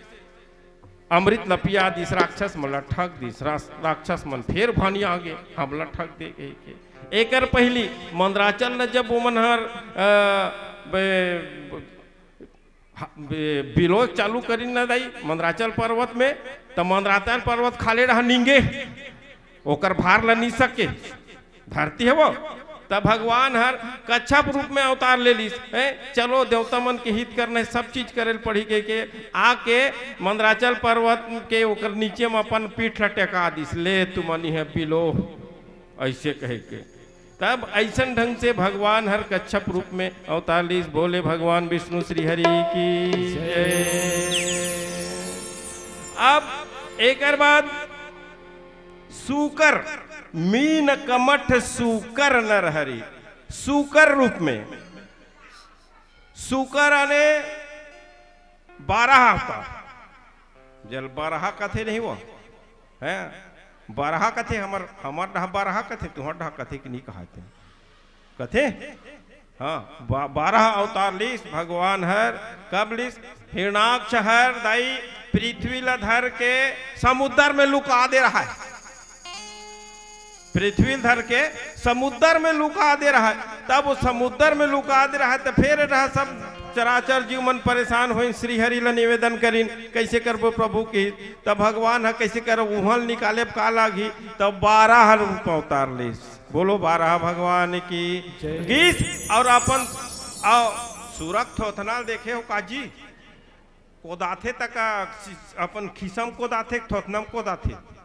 अमृत ल पिया दिस, राक्षस मन ल ठग दिस, रास-, राक्षस मन फेर भनिया गे, "हमला ठग दे," कहिके। एकर पहिली मंदराचल ल जब ओमन हर, अ, बे-, बि-, बिलोय चालू करिन न दाई, मंदराचल पर्वत में, त मंदराचल पर्वत खाल्हे रहा निंगे, ओकर भार ल नी सके, धरती हे वो। त भगवान हर कच्छप रूप में अवतार ले लिस, हैं? चलो, देवता मन के हित करना हे, सब चीज करे ल पड़ही कहिके आके मंदराचल पर्वत के ओकर नीचे में अपन पीठ ल टेका दिस, ले तुमन इहे बिलो, अइसे कहिके। तब अइसन ढंग से भगवान हर कच्छप रूप में अवतार लिस। बोले भगवान विष्णु श्री हरि की जय। अब एकर बाद सूकर, मीन कमठ सूकर नरहरि, सूकर रूप में, सूकर आने बारह अवतार, जेला बरहा कथे नहीं वो, हैं? बरहा कथे, हमर, हमर डहा बरहा कथे, तुहर डहा कथे कि नहीं कहाथे? कथे? हाँ, बा-, बारह अवतार लिस भगवान हर। कब लिस? हिरणाक्ष हर दाई पृथ्वी ला धर के समुद्र में लुका दे रहा है। पृथ्वी ल धर के समुद्र में लुका दे रहा है। तब वो समुद्र में लुका दे रहा है, त फेर रहा सब चराचर जीव मन परेशान होइन, श्री हरि ल निवेदन करिन, "कइसे करबो प्रभु?" कि तब भगवान ह कइसे करब, उहाँ ल निकाले का लागही, तब बारह रूप अवतार लिस। बोलो बारह भगवान की जय। गीस और अपन, आओ, सुरक थोथना ल देखे हो काजी? कोदाथे त का अपन खिसम कोदाथे, थोथनम कोदाथे,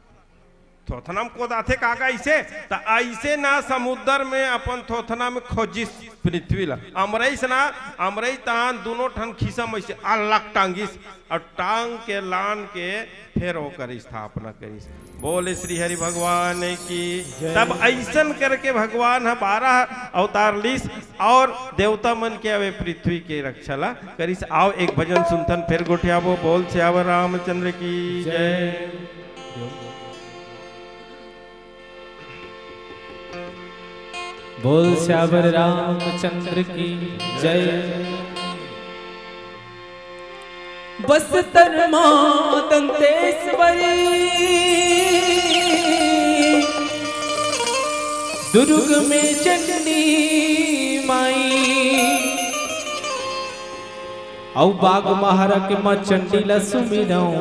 थोथनम कोदाथे का, का अइसे? त अइसे ना समुद्र में अपन थोथना में खोजिस पृथ्वी ला। अमरइस ना, अमरइस तहान दुनों ठन खिसम अइसे अलग टांगिस और टांग के लान के फेर ओकर स्थापना करिस। बोले श्री हरि भगवान की। जय। तब अइसन करके भगवान ह बारह अवतार लिस और देवता मन के अवे पृथ्वी के रक्षा ला करिस। आओ एक भजन सुनथन, फेर गोठियाबो। बोल सियावर रामचंद्र की जय। जय। बोल सियावर रामचंद्र की जय। बस्तर माँ दंतेश्वरी, दुर्ग में चंडी माई, अउ बाघ महारा के माँ चंडी ला सुमिरंव,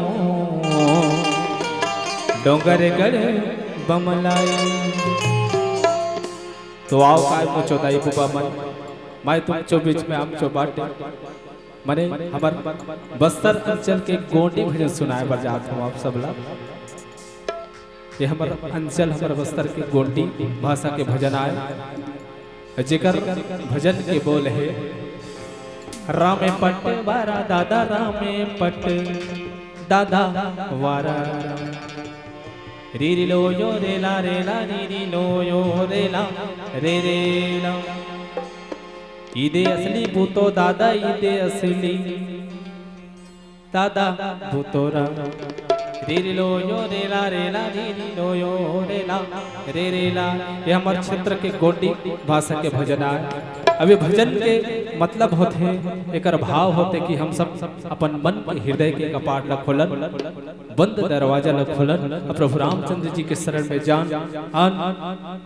डोंगरगढ़ बमलाई। तो आओ काय मोचो दाई बुबा मन, मैं तुमचो बीच में आमचो बाटे। मने हमर बस्तर अंचल के गोंडी भजन सुनाए बर जात हूँ आप सब ला। ये हमर अंचल, हमर बस्तर के गोंडी भाषा के भजन आय, जेकर भजन के बोल हे, "रामे पट वारा दादा, रामे पट दादा वारा।" री री लो यो रे ला रे ला, री री लो यो रे ला, रे रे ला। इदे असली पूतो दादा, इदे असली दादा भूतोरा। रे रे लो यो रे ला रे ला, रे रे लो यो रे ला, रे रे ला। ये हमर क्षेत्र के गोंडी भाषा के भजन आय। अब ये भजन के मतलब होथे, एकर भाव होथे कि हम सब अपन मन के, हृदय के कपाट ला खोलन, बंद दरवाजा ला खोलन, अउ प्रभु रामचंद्र जी के शरण में जान, आन,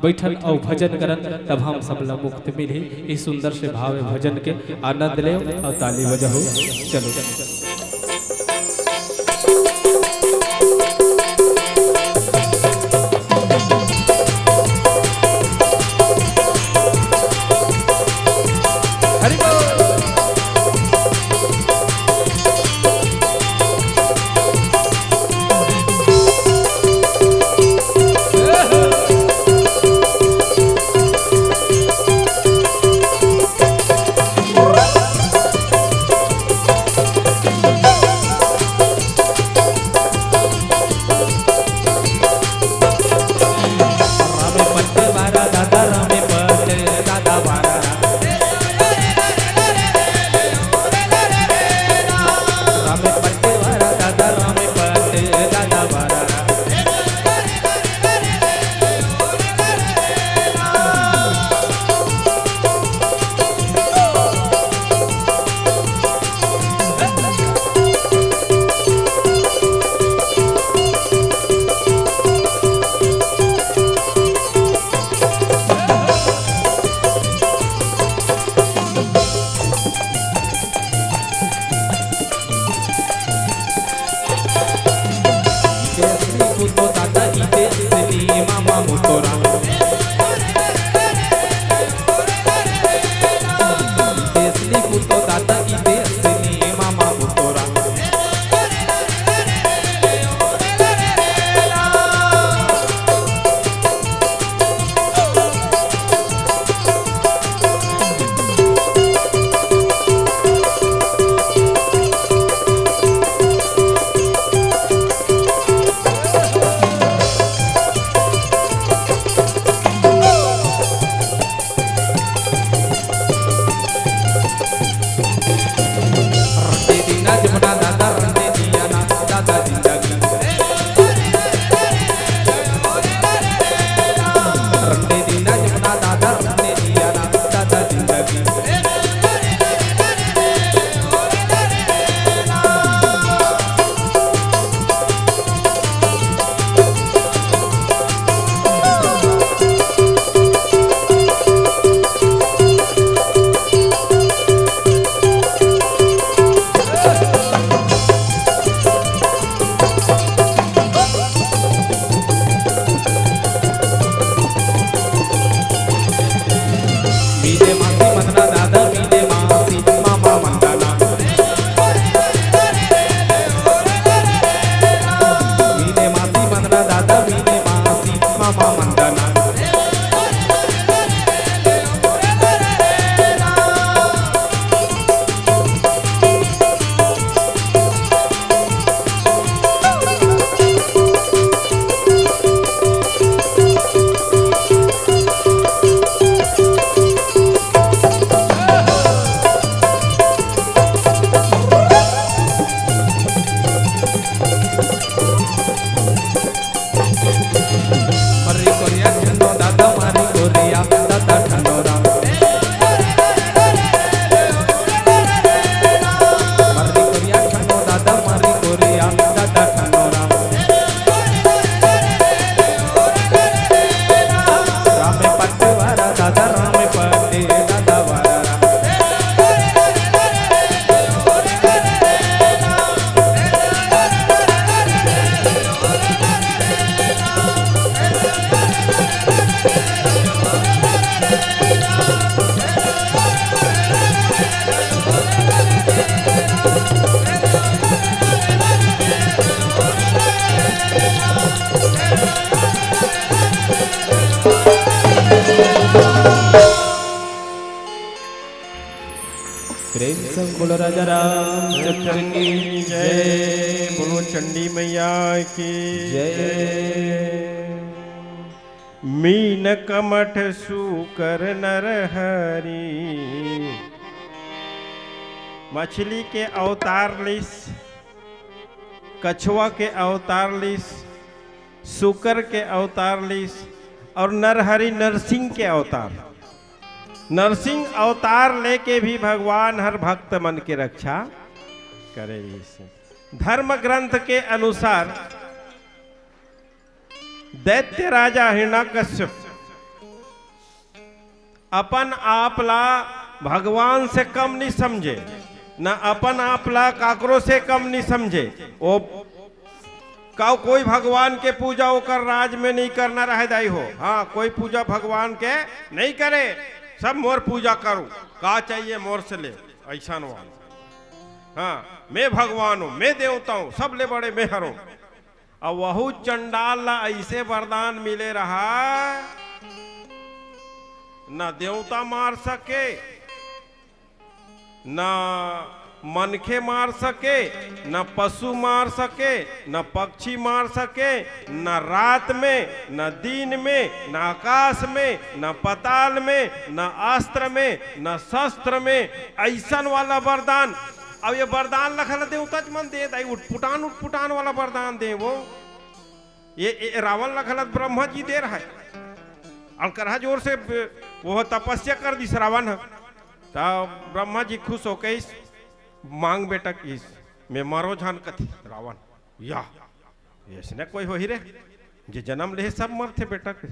बैठन अउ भजन करन, तब हम सब ला मुक्ति मिलही। इस सुंदर से भाव भजन के आनंद लेव अउ ताली बजाहू। चलो। प्रेम संग बोलो राजा रामचंद्र की जय। बोलो चंडी मैया की जय। मीन कमठ सूकर नरहरी। मछली के अवतार लिस, कछुआ के अवतार लिस, सूकर के अवतार लिस और नरहरि नरसिंह के अवतार। नरसिंह अवतार लेके भी भगवान हर भक्त मन के रक्षा करे रिहिस। धर्म ग्रंथ के अनुसार दैत्य राजा हिरण्यकश्यप अपन आप ला भगवान से कम नहीं समझे, न अपन आप ला काकरो से कम नहीं समझे। वो का कोई भगवान के पूजा ओकर राज में नहीं करना रहे दाई हो। हाँ, कोई पूजा भगवान के नहीं करे, सब मोर पूजा करो, का चाहिए मोर से ले, ऐसा वाला। हाँ, मैं भगवान हूँ, मैं देवता हूँ, सब ले बड़े मैं हरों। अब वहू चंडाल ला ऐसे वरदान मिले रहा, न देवता मार सके, न मनखे मार सके, न पशु मार सके, न पक्षी मार सके, न रात में, न दिन में, न आकाश में, न पताल में, न अस्त्र में, न शस्त्र में, ऐसन वाला वरदान। अब ये वरदान लखल देवता मन दे दाई, उटपुटान उटपुटान वाला वरदान दे वो। ये, ये रावण लखलत ब्रह्मा जी दे रहा है। और करहा जोर से ब-, वो तपस्या कर दिस रावण ह। तब ब्रह्मा जी खुश होके इस मांग बेटा किस, मैं मरो जान कथी रावण। या, ऐसने कोई होही रे, जे जन्म ले सब मरथे बेटा के।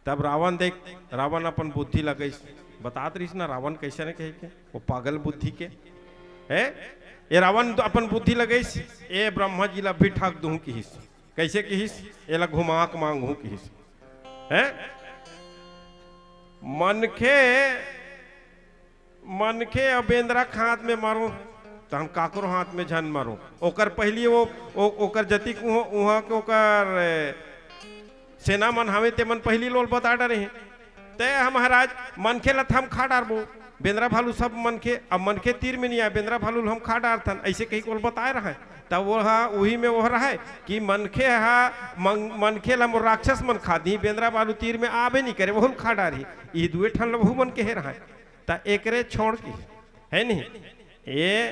तब रावण देख, रावण अपन बुद्धि लगइस, बतात रहिस ना रावण कैसे ने कहे के, वो पागल बुद्धि के। है, ये रावण तो अपन बुद्धि लगइस, ए ब्रह्मा जी ला भी ठग दूं किहिस। कैसे किहिस? एला घुमा के मांगहूं किहिस। हैं? मनखे, मनखे अउ बेंदरा के हाथ में मरो, त हम काकरो हाथ में झन मरो। ओकर पहली वो, ओ-, ओकर जतिक उह-, उहाँ के ओकर, ए, सेना मन हवे, ते मन पहली लोल बता डरे हे। ते ह महाराज, मनखे ल त हम खा डारबो, बेंदरा भालू सब मनखे, अब मनखे तीर में नहीं आए, बेंदरा भालू ल हम खा डारथन, ऐसे कही कोल बताए रहे। तब वो हा, उही में वो रहे कि मनखे हा, मन-, मनखे ल मोर राक्षस मन खा दी, बेंदरा भालू तीर में आबे नहीं करे, वहू ल खा डारही। ई दुए ठन ल वहू मन कहे रहे। त एकरे छोड़ के, है नहीं? ये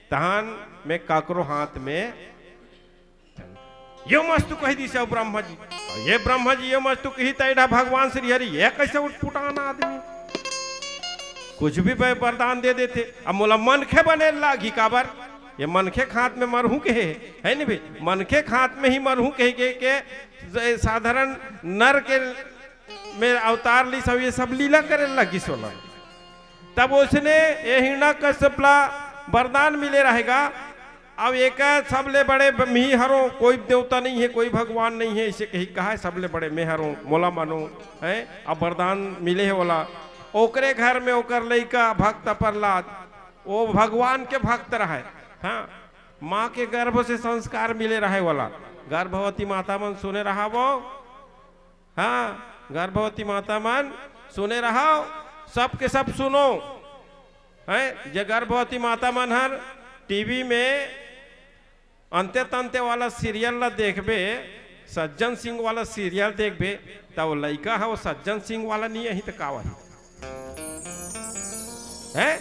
तहन में काकरो हाथ में यो मस्तु कहि दिस अउ ब्रह्मा जी। ये ब्रह्मा जी यो मस्तु कही त एडा भगवान श्री हरि, ये कैसे उटपुटान आदमी? कुछ भी ब-, वरदान दे देथे। अब मोला मनखे बने लागी काबर? ये मनखे के हाथ में मरहूं के हे, है नहीं भाई? मनखे के हाथ में ही मरहूं कहे के, के ज-, साधारण नर के में अवतार लिस अउ ये सब लीला करे लागिस ओला। तब उसने ये हिरण्यकश्यप ला वरदान मिले रहेगा। अब एक सबले बड़े ब-, मी हरो, कोई देवता नहीं है, कोई भगवान नहीं है, इसे कही कहा है, सबले बड़े मैं हरो, मोला मानो, है। अब वरदान मिले है ओला। ओकरे घर में ओकर लइका भक्त प्रहलाद, वो भगवान के भक्त रहे। हाँ, माँ के गर्भ से संस्कार मिले रहे वाला। गर्भवती माता मन सुने रहा वो, हाँ, गर्भवती माता मन सुने रहो, सब के सब सुनो। हैं, जे गर्भवती माता मन हर टीवी में अंते तंते वाला सीरियल ला देखबे, सज्जन सिंह वाला सीरियल देखबे, त वो लइका ह वो सज्जन सिंह वाला नहीं अही त का वही? हैं?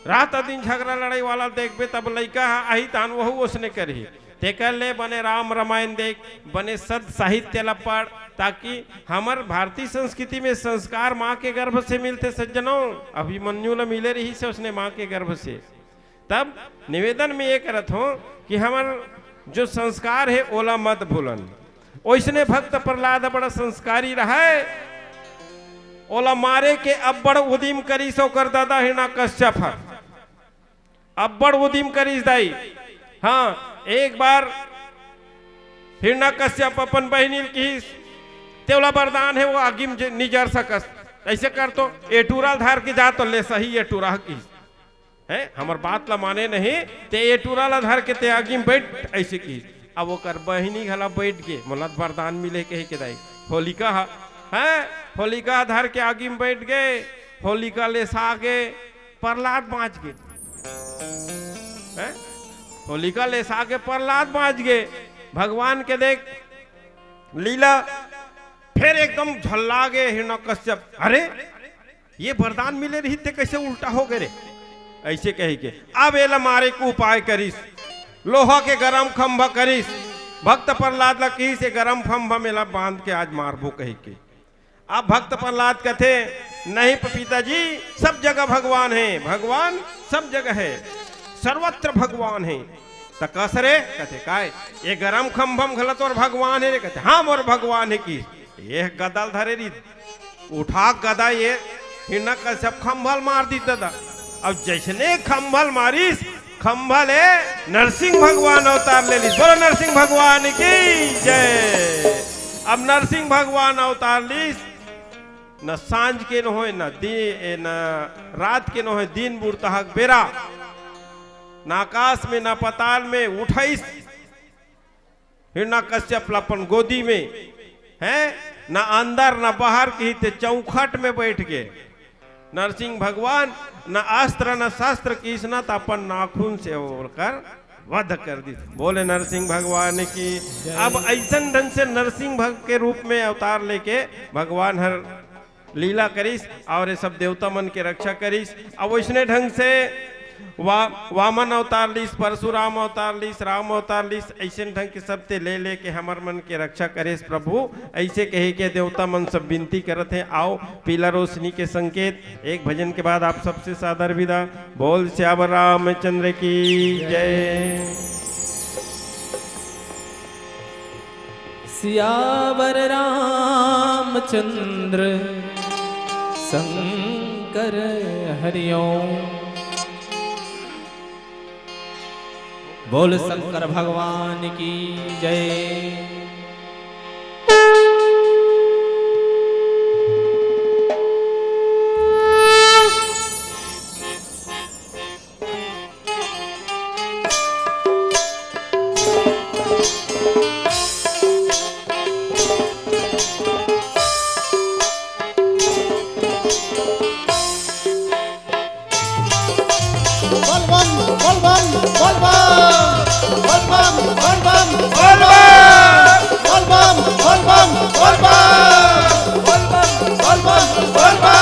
रात दिन झगड़ा लड़ाई वाला देखबे, तब लइका ह आही तान वहू ओसने करही। तेकर ले बने राम रामायण देख, बने सत साहित्य ला पढ़, ताकि हमर भारतीय संस्कृति में संस्कार माँ के गर्भ से मिलथे सज्जनों। अभिमन्यु ला मिले रहिसे ओसने माँ के गर्भ से। तब निवेदन में ये करत हों कि हमर जो संस्कार हे ओला मत भूलन। ओइसने भक्त प्रहलाद बड़ा संस्कारी रहय, ओला मारे के अब्बड़ उदिम करिस ओकर दादा हिरण्यकश्यप ह, अब्बड़ उदिम करिस दाई। हाँ, एक बार हिरण्यकश्यप अपन बहिनी ल किहिस, तेवला वरदान हे, वो आगी म जे-, नी जर सकस। ऐसे कर तो, ए टूरा ल धर के जा तो ले सही, ए टूरा ह किहिस। हैं, हमर बात ला माने नहीं, ते ए टूरा ला धर के ते आगी में बैठ, ऐसे की। अब ओकर बहिनी घला बैठ गे, मोला वरदान मिले कहे के दाई। होलिका हा, हैं, होलिका धर के आगी में बैठ गे। होलिका ले सा के प्रहलाद बाँच गे। हैं? होलिका ले सा के प्रहलाद बाँच गे। भगवान के देख लीला, फिर एकदम झल्ला गे हिरण्यकश्यप। "अरे, ये वरदान मिले रही ते कैसे उल्टा हो गए रे?" ऐसे कही के अब एला मारे के उपाय करिस, लोहा के गरम खंभा करिस, भक्त प्रहलाद ला कहिस, "ये गरम खंभा में ला बांध के आज मारबो," कही के। अब भक्त प्रहलाद कथे, "नहीं पपीता जी, सब जगह भगवान हे, भगवान सब जगह हे, सर्वत्र भगवान हे।" "त कस रे?" कथे, "काय ये गरम खंभम घला तोर भगवान हे रे?" कथे, "हाँ, मोर भगवान हे।" कि ये गदल धरे री, उठा गदा ये हिरण्यकश्यप खंभल मार दी दादा। अब जैसने खंभल मारिस, खंभा ले नरसिंह भगवान अवतार ले लिस। बोलो नरसिंह भगवान की जय। अब नरसिंह भगवान अवतार लिस, न सांझ के न होय, न दिन, ए, न रात के न होय, दिन बुड़तहा के बेरा, न आकाश में, न पताल में उठाइस हिरण्यकश्यप ला अपन गोदी में, हैं, न अंदर न बाहर कही ते चौखट में बैठ के नरसिंह भगवान न अस्त्र न शस्त्र किहिस न त अपन नाखून से ओकर वध कर दिस। बोले नरसिंह भगवान की। अब ऐसन ढंग से नरसिंह भग के रूप में अवतार लेके भगवान हर लीला करिस और ये सब देवता मन के रक्षा करिस। अब वैसने ढंग से वा-, वामन अवतार लिस, परशुराम अवतार लिस, राम अवतार लिस, ऐसन ढंग के सब ते ले लेके हमर मन के रक्षा करेस प्रभु। ऐसे कहे के देवता मन सब विनती करत हे, आओ पीला रोशनी के संकेत। एक भजन के बाद आप सबसे सादर विदा। बोल सियावर रामचंद्र की जय। सियावर रामचंद्र शंकर हरिओम। बोल शंकर भगवान की जय। बोल बम, बोल बम, बोल बम। बोल बम, बोल बम, बोल बम। बोल बम, बोल बम, बोल बम। बोल बम, बोल बम, बोल बम।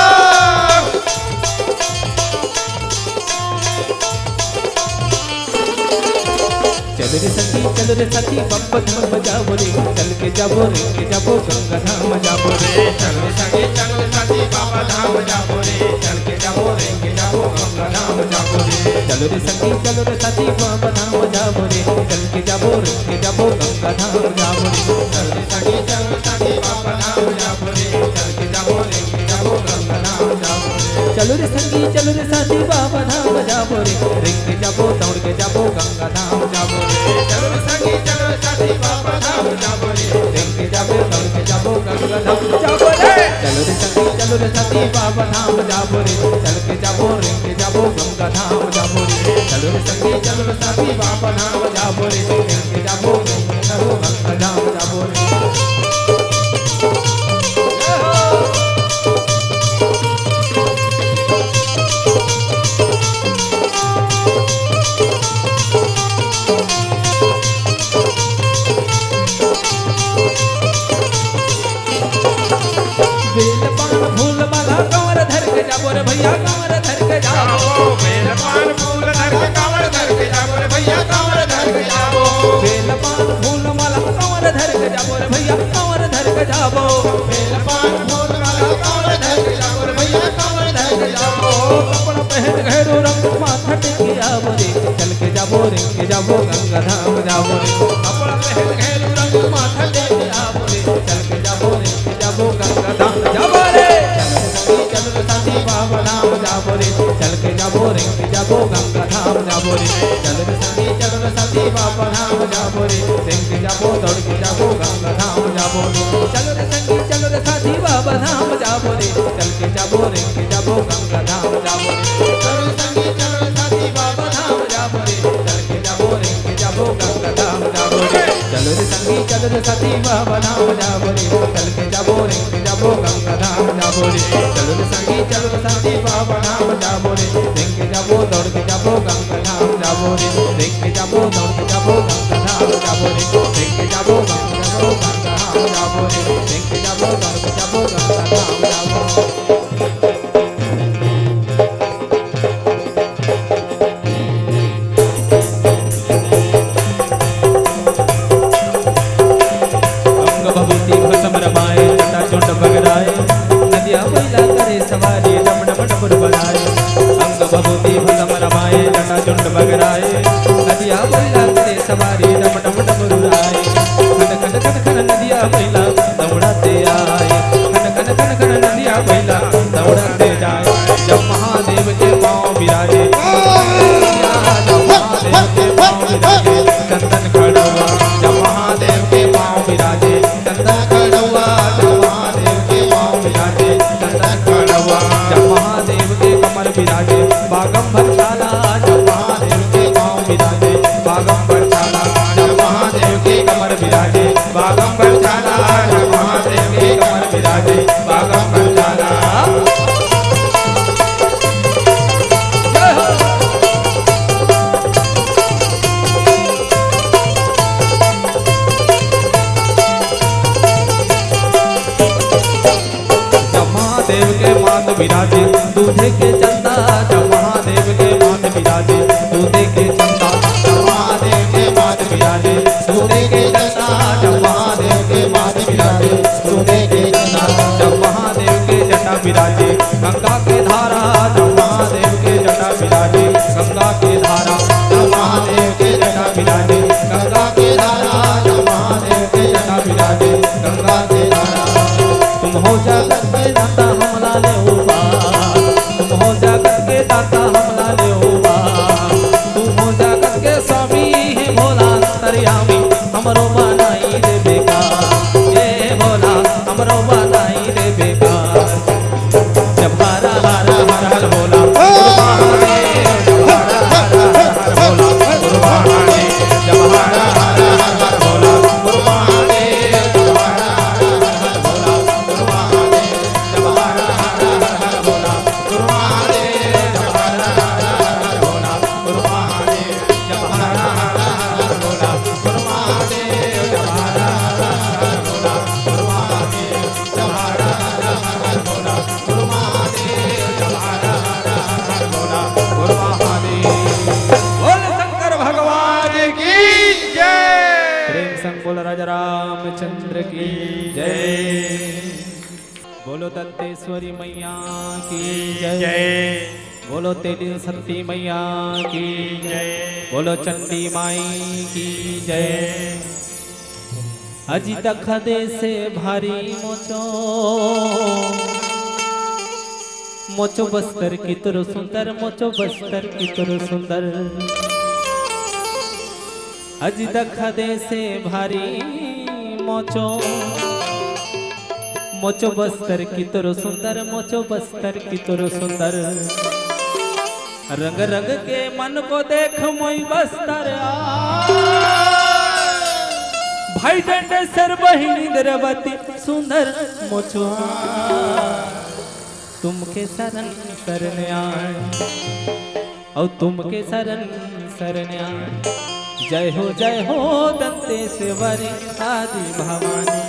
चल रे संगी, चल रे साथी, बाबा धाम जाबो रे। चल के जाबो, रेंग के जाबो, गंगा धाम जाबो रे। चल रे संगी, चल रे साथी, बाबा धाम जाबो रे। चल के जाबो, रेंग के जाबो, गंगा धाम जाबो रे। चल रे संगी, चल रे साथी, बाबा धाम जाबो रे। चल के जाबो, रेंग के जाबो, गंगा धाम जाबो रे। चल रे संगी, चल रे साथी, बाबा धाम जाबो रे। चल के जाबो, रेंग के जाबो, गंगा धाम जाबो रे। चलो रे संगी, चलो रे साथी, बाबा धाम जाबो रे। रेंग के जाबो, दौड़ के जाबो, गंगा धाम जाबो रे। चलो रे संगी, चलो रे साथी, बाबा धाम जाबो रे। रेंग के जाबो, दौड़ के जाबो, गंगा धाम जाबो रे। चलो रे संगी, चलो रे साथी, बाबा धाम जाबो रे। चल के जाबो, रेंग के जाबो, गंगा धाम जाबो रे। चलो रे संगी, चलो रे साथी, बाबा धाम जाबो रे। रेंग के जाबो, दौड़ के जाबो, गंगा धाम जाबो रे। बेल पान फूल माला कांवर धर के जाबो रे भैया, कांवर धर के जाबो। बेल पान फूल धर के कांवर धर के जाबो रे भैया, कांवर धर के जाबो। बेल पान फूल माला कांवर धर के जाबो रे भैया, कांवर धर के जाबो। बेल पान फूल माला कांवर धर के जाबो रे भैया, कांवर धर के जाबो। कपड़ा पहन घैरू रंग माथा टेके आबो रे, चल के जाबो रे, के जाबो गंगा धाम जाबो रे। कपड़ा पहन घैरू रंग माथा टेके आबो रे, चल के जाबो रे, के जाबो गंगा धाम जाबो रे। चल रे संगी, चल रे साथी, बाबा धाम जाबो रे, चल के जाबो रे, के जाबो गंगा धाम जाबो रे। चल रे संगी, चल रे साथी, बाबा धाम जाबो रे, रेंग के जाबो, दौड़ के जाबो, गंगा धाम जाबो रे। चलो रे संगी, चलो रे साथी, बाबा धाम जाबो रे, चल के जाबो, रेंग के जाबो, गंगा धाम जाबो रे। चलो रे संगी, चलो रे साथी, बाबा धाम जाबो रे, चल के जाबो, रेंग के जाबो, गंगा धाम जाबो रे। चलो रे संगी, चलो रे साथी, बाबा धाम जाबो रे, चल के जाबो, रेंग के जाबो, गंगा धाम जाबो रे। चलो रे संगी, चलो रे साथी, जाबो रे, देख के जाबो, दौड़ के जाबो, गंगा धाम जाबो रे, देख के जाबो, दौड़ के जाबो, गंगा धाम जाबो रे, देख के जाबो, दौड़ के जाबो, गंगा धाम जाबो रे, देख के जाबो, दौड़ के जाबो, गंगा धाम जाबो। अंग भभूति भस्म रमाए, जटा जोट बगराए, नदिया बइला करे सवारी, डम डम डमरू बजाए। अंग भभूति भस्म रमाए, जटा जोट बगराए, नदिया बइला करे सवारी, डम डम डमरू आए। खन खन खन खन नदिया बइला दौड़ाते आए, खन खन खन खन नदिया बइला दौड़ाते जाए। जब महादेव के पाँव बिराजे, जब महादेव के पाँव बिराजे, चंदन खड़ुआ। जब महादेव के पाँव बिराजे, चंदन खड़ुआ। जब महादेव के पाँव बिराजे, चंदन खड़ुआ। जब महादेव के कमर बिराजे, बागम भरछाला। जब महादेव के पाँव बिराजे, बागम भरछाला। जब महादेव के कमर बिराजे, बागम भरछाला। जब महादेव के कमर बिराजे, बागम भरछाला। जय हो। जब महादेव के माथ बिराजे दूधे के चंदा, जब महादेव के माथ बिराजे दूधे के चंदा। जब महादेव के माथ बिराजे दूधे के चंदा, जब महादेव के माथ बिराजे दूधे के चंदा। जब महादेव के जटा बिराजे गंगा के धारा, जब महादेव के जटा बिराजे गंगा के धारा। जब महादेव के जटा बिराजे गंगा के धारा, जब महादेव के जटा बिराजे गंगा के धारा। तुम हो जगत के दाता हमला ले उबार, तुम हो जगत के दाता हमला ले उबार, तुम हो जगत के स्वामी हे भोला अंतर्यामी, हमरो बनाई दे बेकार, हे भोला हमरो बनाई दे बेकार। जब हरा हरा हर हर भोला गुरु महादेव, जब हरा हरा हर हर भोला गुरु महादेव, जब हरा हरा हर हर भोला गुरु महादेव, जब हरा हरा हर हर भोला गुरु महादेव, जब हरा हरा हर हर भोला गुरु महादेव, जब हरा हरा हर हर भोला गुरु महादेव, जब हरा हरा हर हर भोला गुरु महादेव, जब हरा हरा हर हर भोला गुरु महादेव, जब हरा हरा हर हर भोला गुरु महादेव, जब हरा हरा हर हर भोला गुरु महादेव। बोल शंकर भगवान की जय। प्रेम संग बोल राजा रामचंद्र की जय। बोलो दंतेश्वरी मैया की जय। जय। बोलो तेली शक्ति मैया की जय। बोलो चंडी माई की जय। अजी दखा दे से भारी मोचो, मोचो बस्तर की तोरो सुंदर, मोचो बस्तर की तोरो सुंदर। अजी दखा दे से भारी मोचो, मोचो बस्तर की तोरो सुंदर, मोचो बस्तर की तोरो सुंदर। रंग रंग के मन को देख मोई बस्तर आ। भाई डंडेसर बहिनी द्रवती सुंदर मोचो आ। तुमके शरण शरण आए, और तुमके शरण शरण आए। जय हो जय हो दंतेश्वरी आदि भवानी।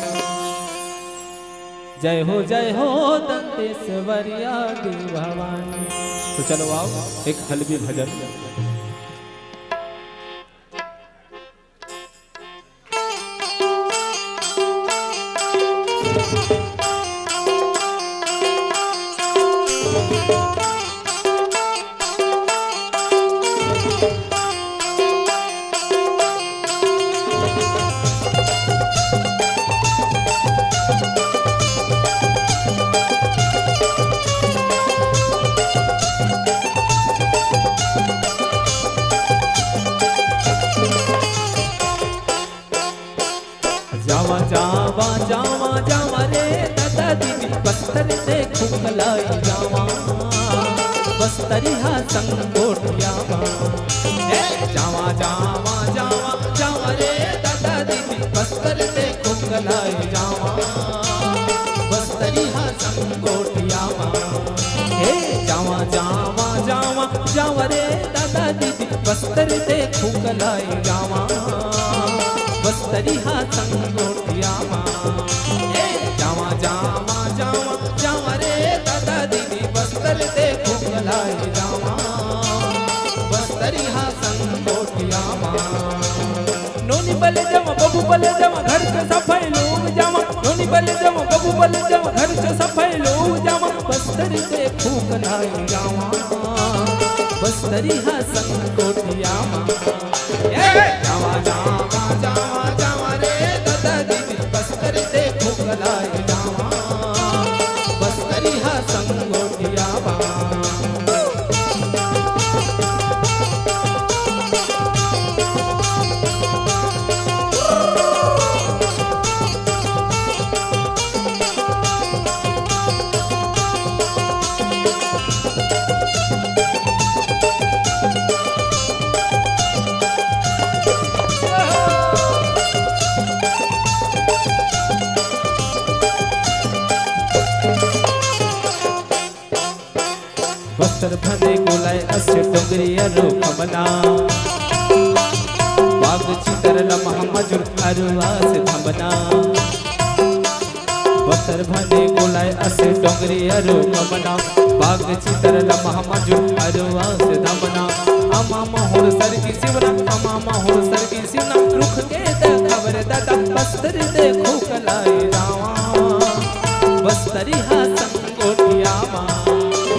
जय हो जय हो दंतेश्वरी आदि भवानी। तो चलो आओ एक हलबी भजन। जावा जावा जावा जावा रे दादा दीदी, बस्तर से खुंगलाई जावा, बस्तरी हा संग गोठियावा। ए, जावा जावा जावा जावा रे दादा दीदी, बस्तर से खुंगलाई जावा, बस्तरी हा संग गोठियावा। हे जावा जावा फूक लाई जावा, बस्तरी हा संगोठिया मा। ए, जावा, जावा, जावा, जावा रे दादा दीदी, बस्तर दे फूक लाई जावा, बस्तरी हा संगोठिया मा। नोनी बले जावा, बबू बले जावा, घर के सफाई लोग जावा। नोनी बले जावा, बबू बले जावा, घर के सफाई लोग जावा। बस्तर दे फूक लाई जावा, बस्तरी हा संगोठिया मा। ए, जावा, जावा, जावा, जावा रे दादा दीदी, बस्तर दे फूक लाई जावा, बस्तरी हा संगोठिया मा। बस्तर भदे गोलाई अस डोंगरी अरु खमना, बाग चितर लमह मजुर अरुआ से धमना। बस्तर भदे गोलाई अस डोंगरी अरु खमना, बाग चितर लमह मजुर अरुआ से धमना। अमा महुर सरगी सिवना, अमा महुर सरगी सिवना, रुख के त खबर दादा बस्तर दे फूक लाई जावा, बस्तरी हा संगोठिया मा।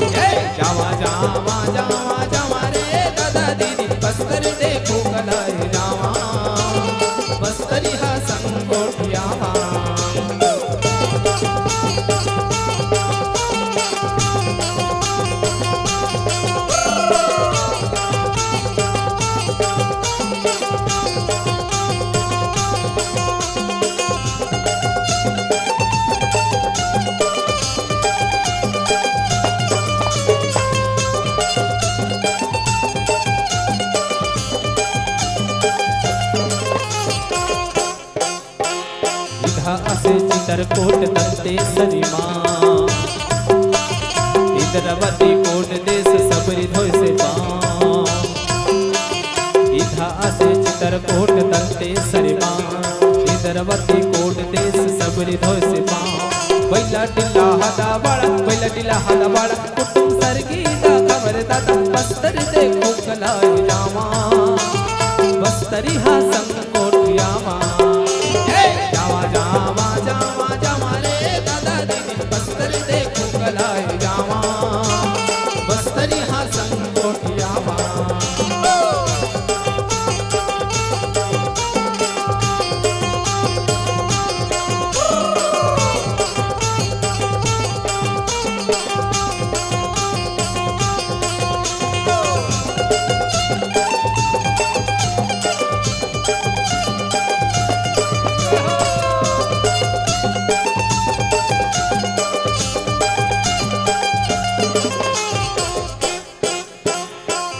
ए, जावा, जावा, जावा, जावा रे दादा दीदी, बस्तर दे फूक लाई जावा, बस्तरी हा संगोठिया मा। इधा असे चितरकोट दंतेसरी मा, इंद्रवती कोट देश सबरी धोय से पाँव। इधा असे चितरकोट दंतेसरी मा, इंद्रवती कोट देश सबरी धोय से पाँव। बैला टिल्ला हदा बाड़ा, बैला टिल्ला हदा बाड़ा, कुटुम सरगी दा खबर दादा, बस्तर दे फूक लाई जावा, बस्तरी हा संगोठिया मा। ए, जावा, जावा, जावा, जावा रे दादा दीदी, बस्तर दे फूक लाई जावा, बस्तरी हा संगोठिया मा।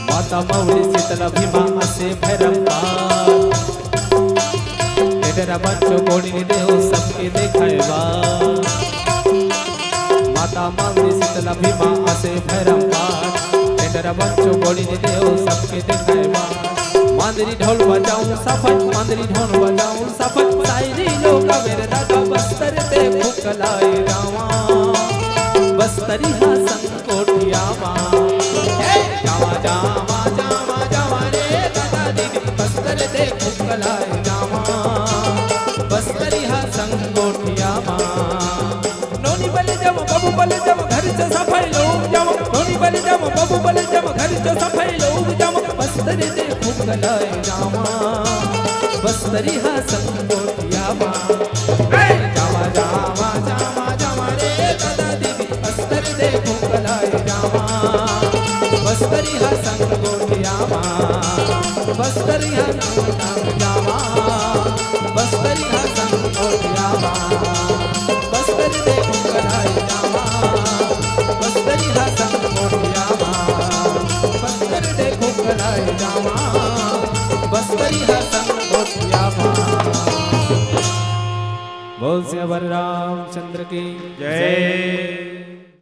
माता मौरी शीतला भीमा असे भैरम पार। एडरा बच्चो कोणी देव सबके देखाय बा। माता मौरी शीतला भीमा असे भैरम पार। एडरा बच्चो कोणी देव सबके देखाय बा। मांदरी ढोल बजाऊं सफाई, मांदरी ढोल बजाऊं सफाई। सायरी लोग मेरे दादा बस्तर ते फूक लाए जावा। बस्तरी हा संग कोठिया मा। ए, जावा, जावा, जावा, जावा रे दादा दीदी, बस्तर दे फूक लाए जावा, बस्तरी हा संग कोठिया मा। नोनी बले जावा, बाबू बले जावा, घर से सफाई लोग जावा। नोनी बले जावा, बाबू बले जावा, घर से सफाई लोग जावा, बस्तर दे फूक लाए जावा, बस्तरी हा संग कोठिया मा। ए, जावा, जावा, जावा, जावा रे दादा दीदी, बस्तर दे फूक लाए जावा, बस्तरी हा संग कोठिया मा, बस्तरी हा संग जावा, बस्तरी हा संग कोठिया मा, बस्तर दे फूक लाए जावा, बस्तरी हा संग कोठिया मा, बस्तर दे फूक लाए जावा, बस्तरी हा संग कोठिया मा। बोल सियावर रामचंद्र की जय।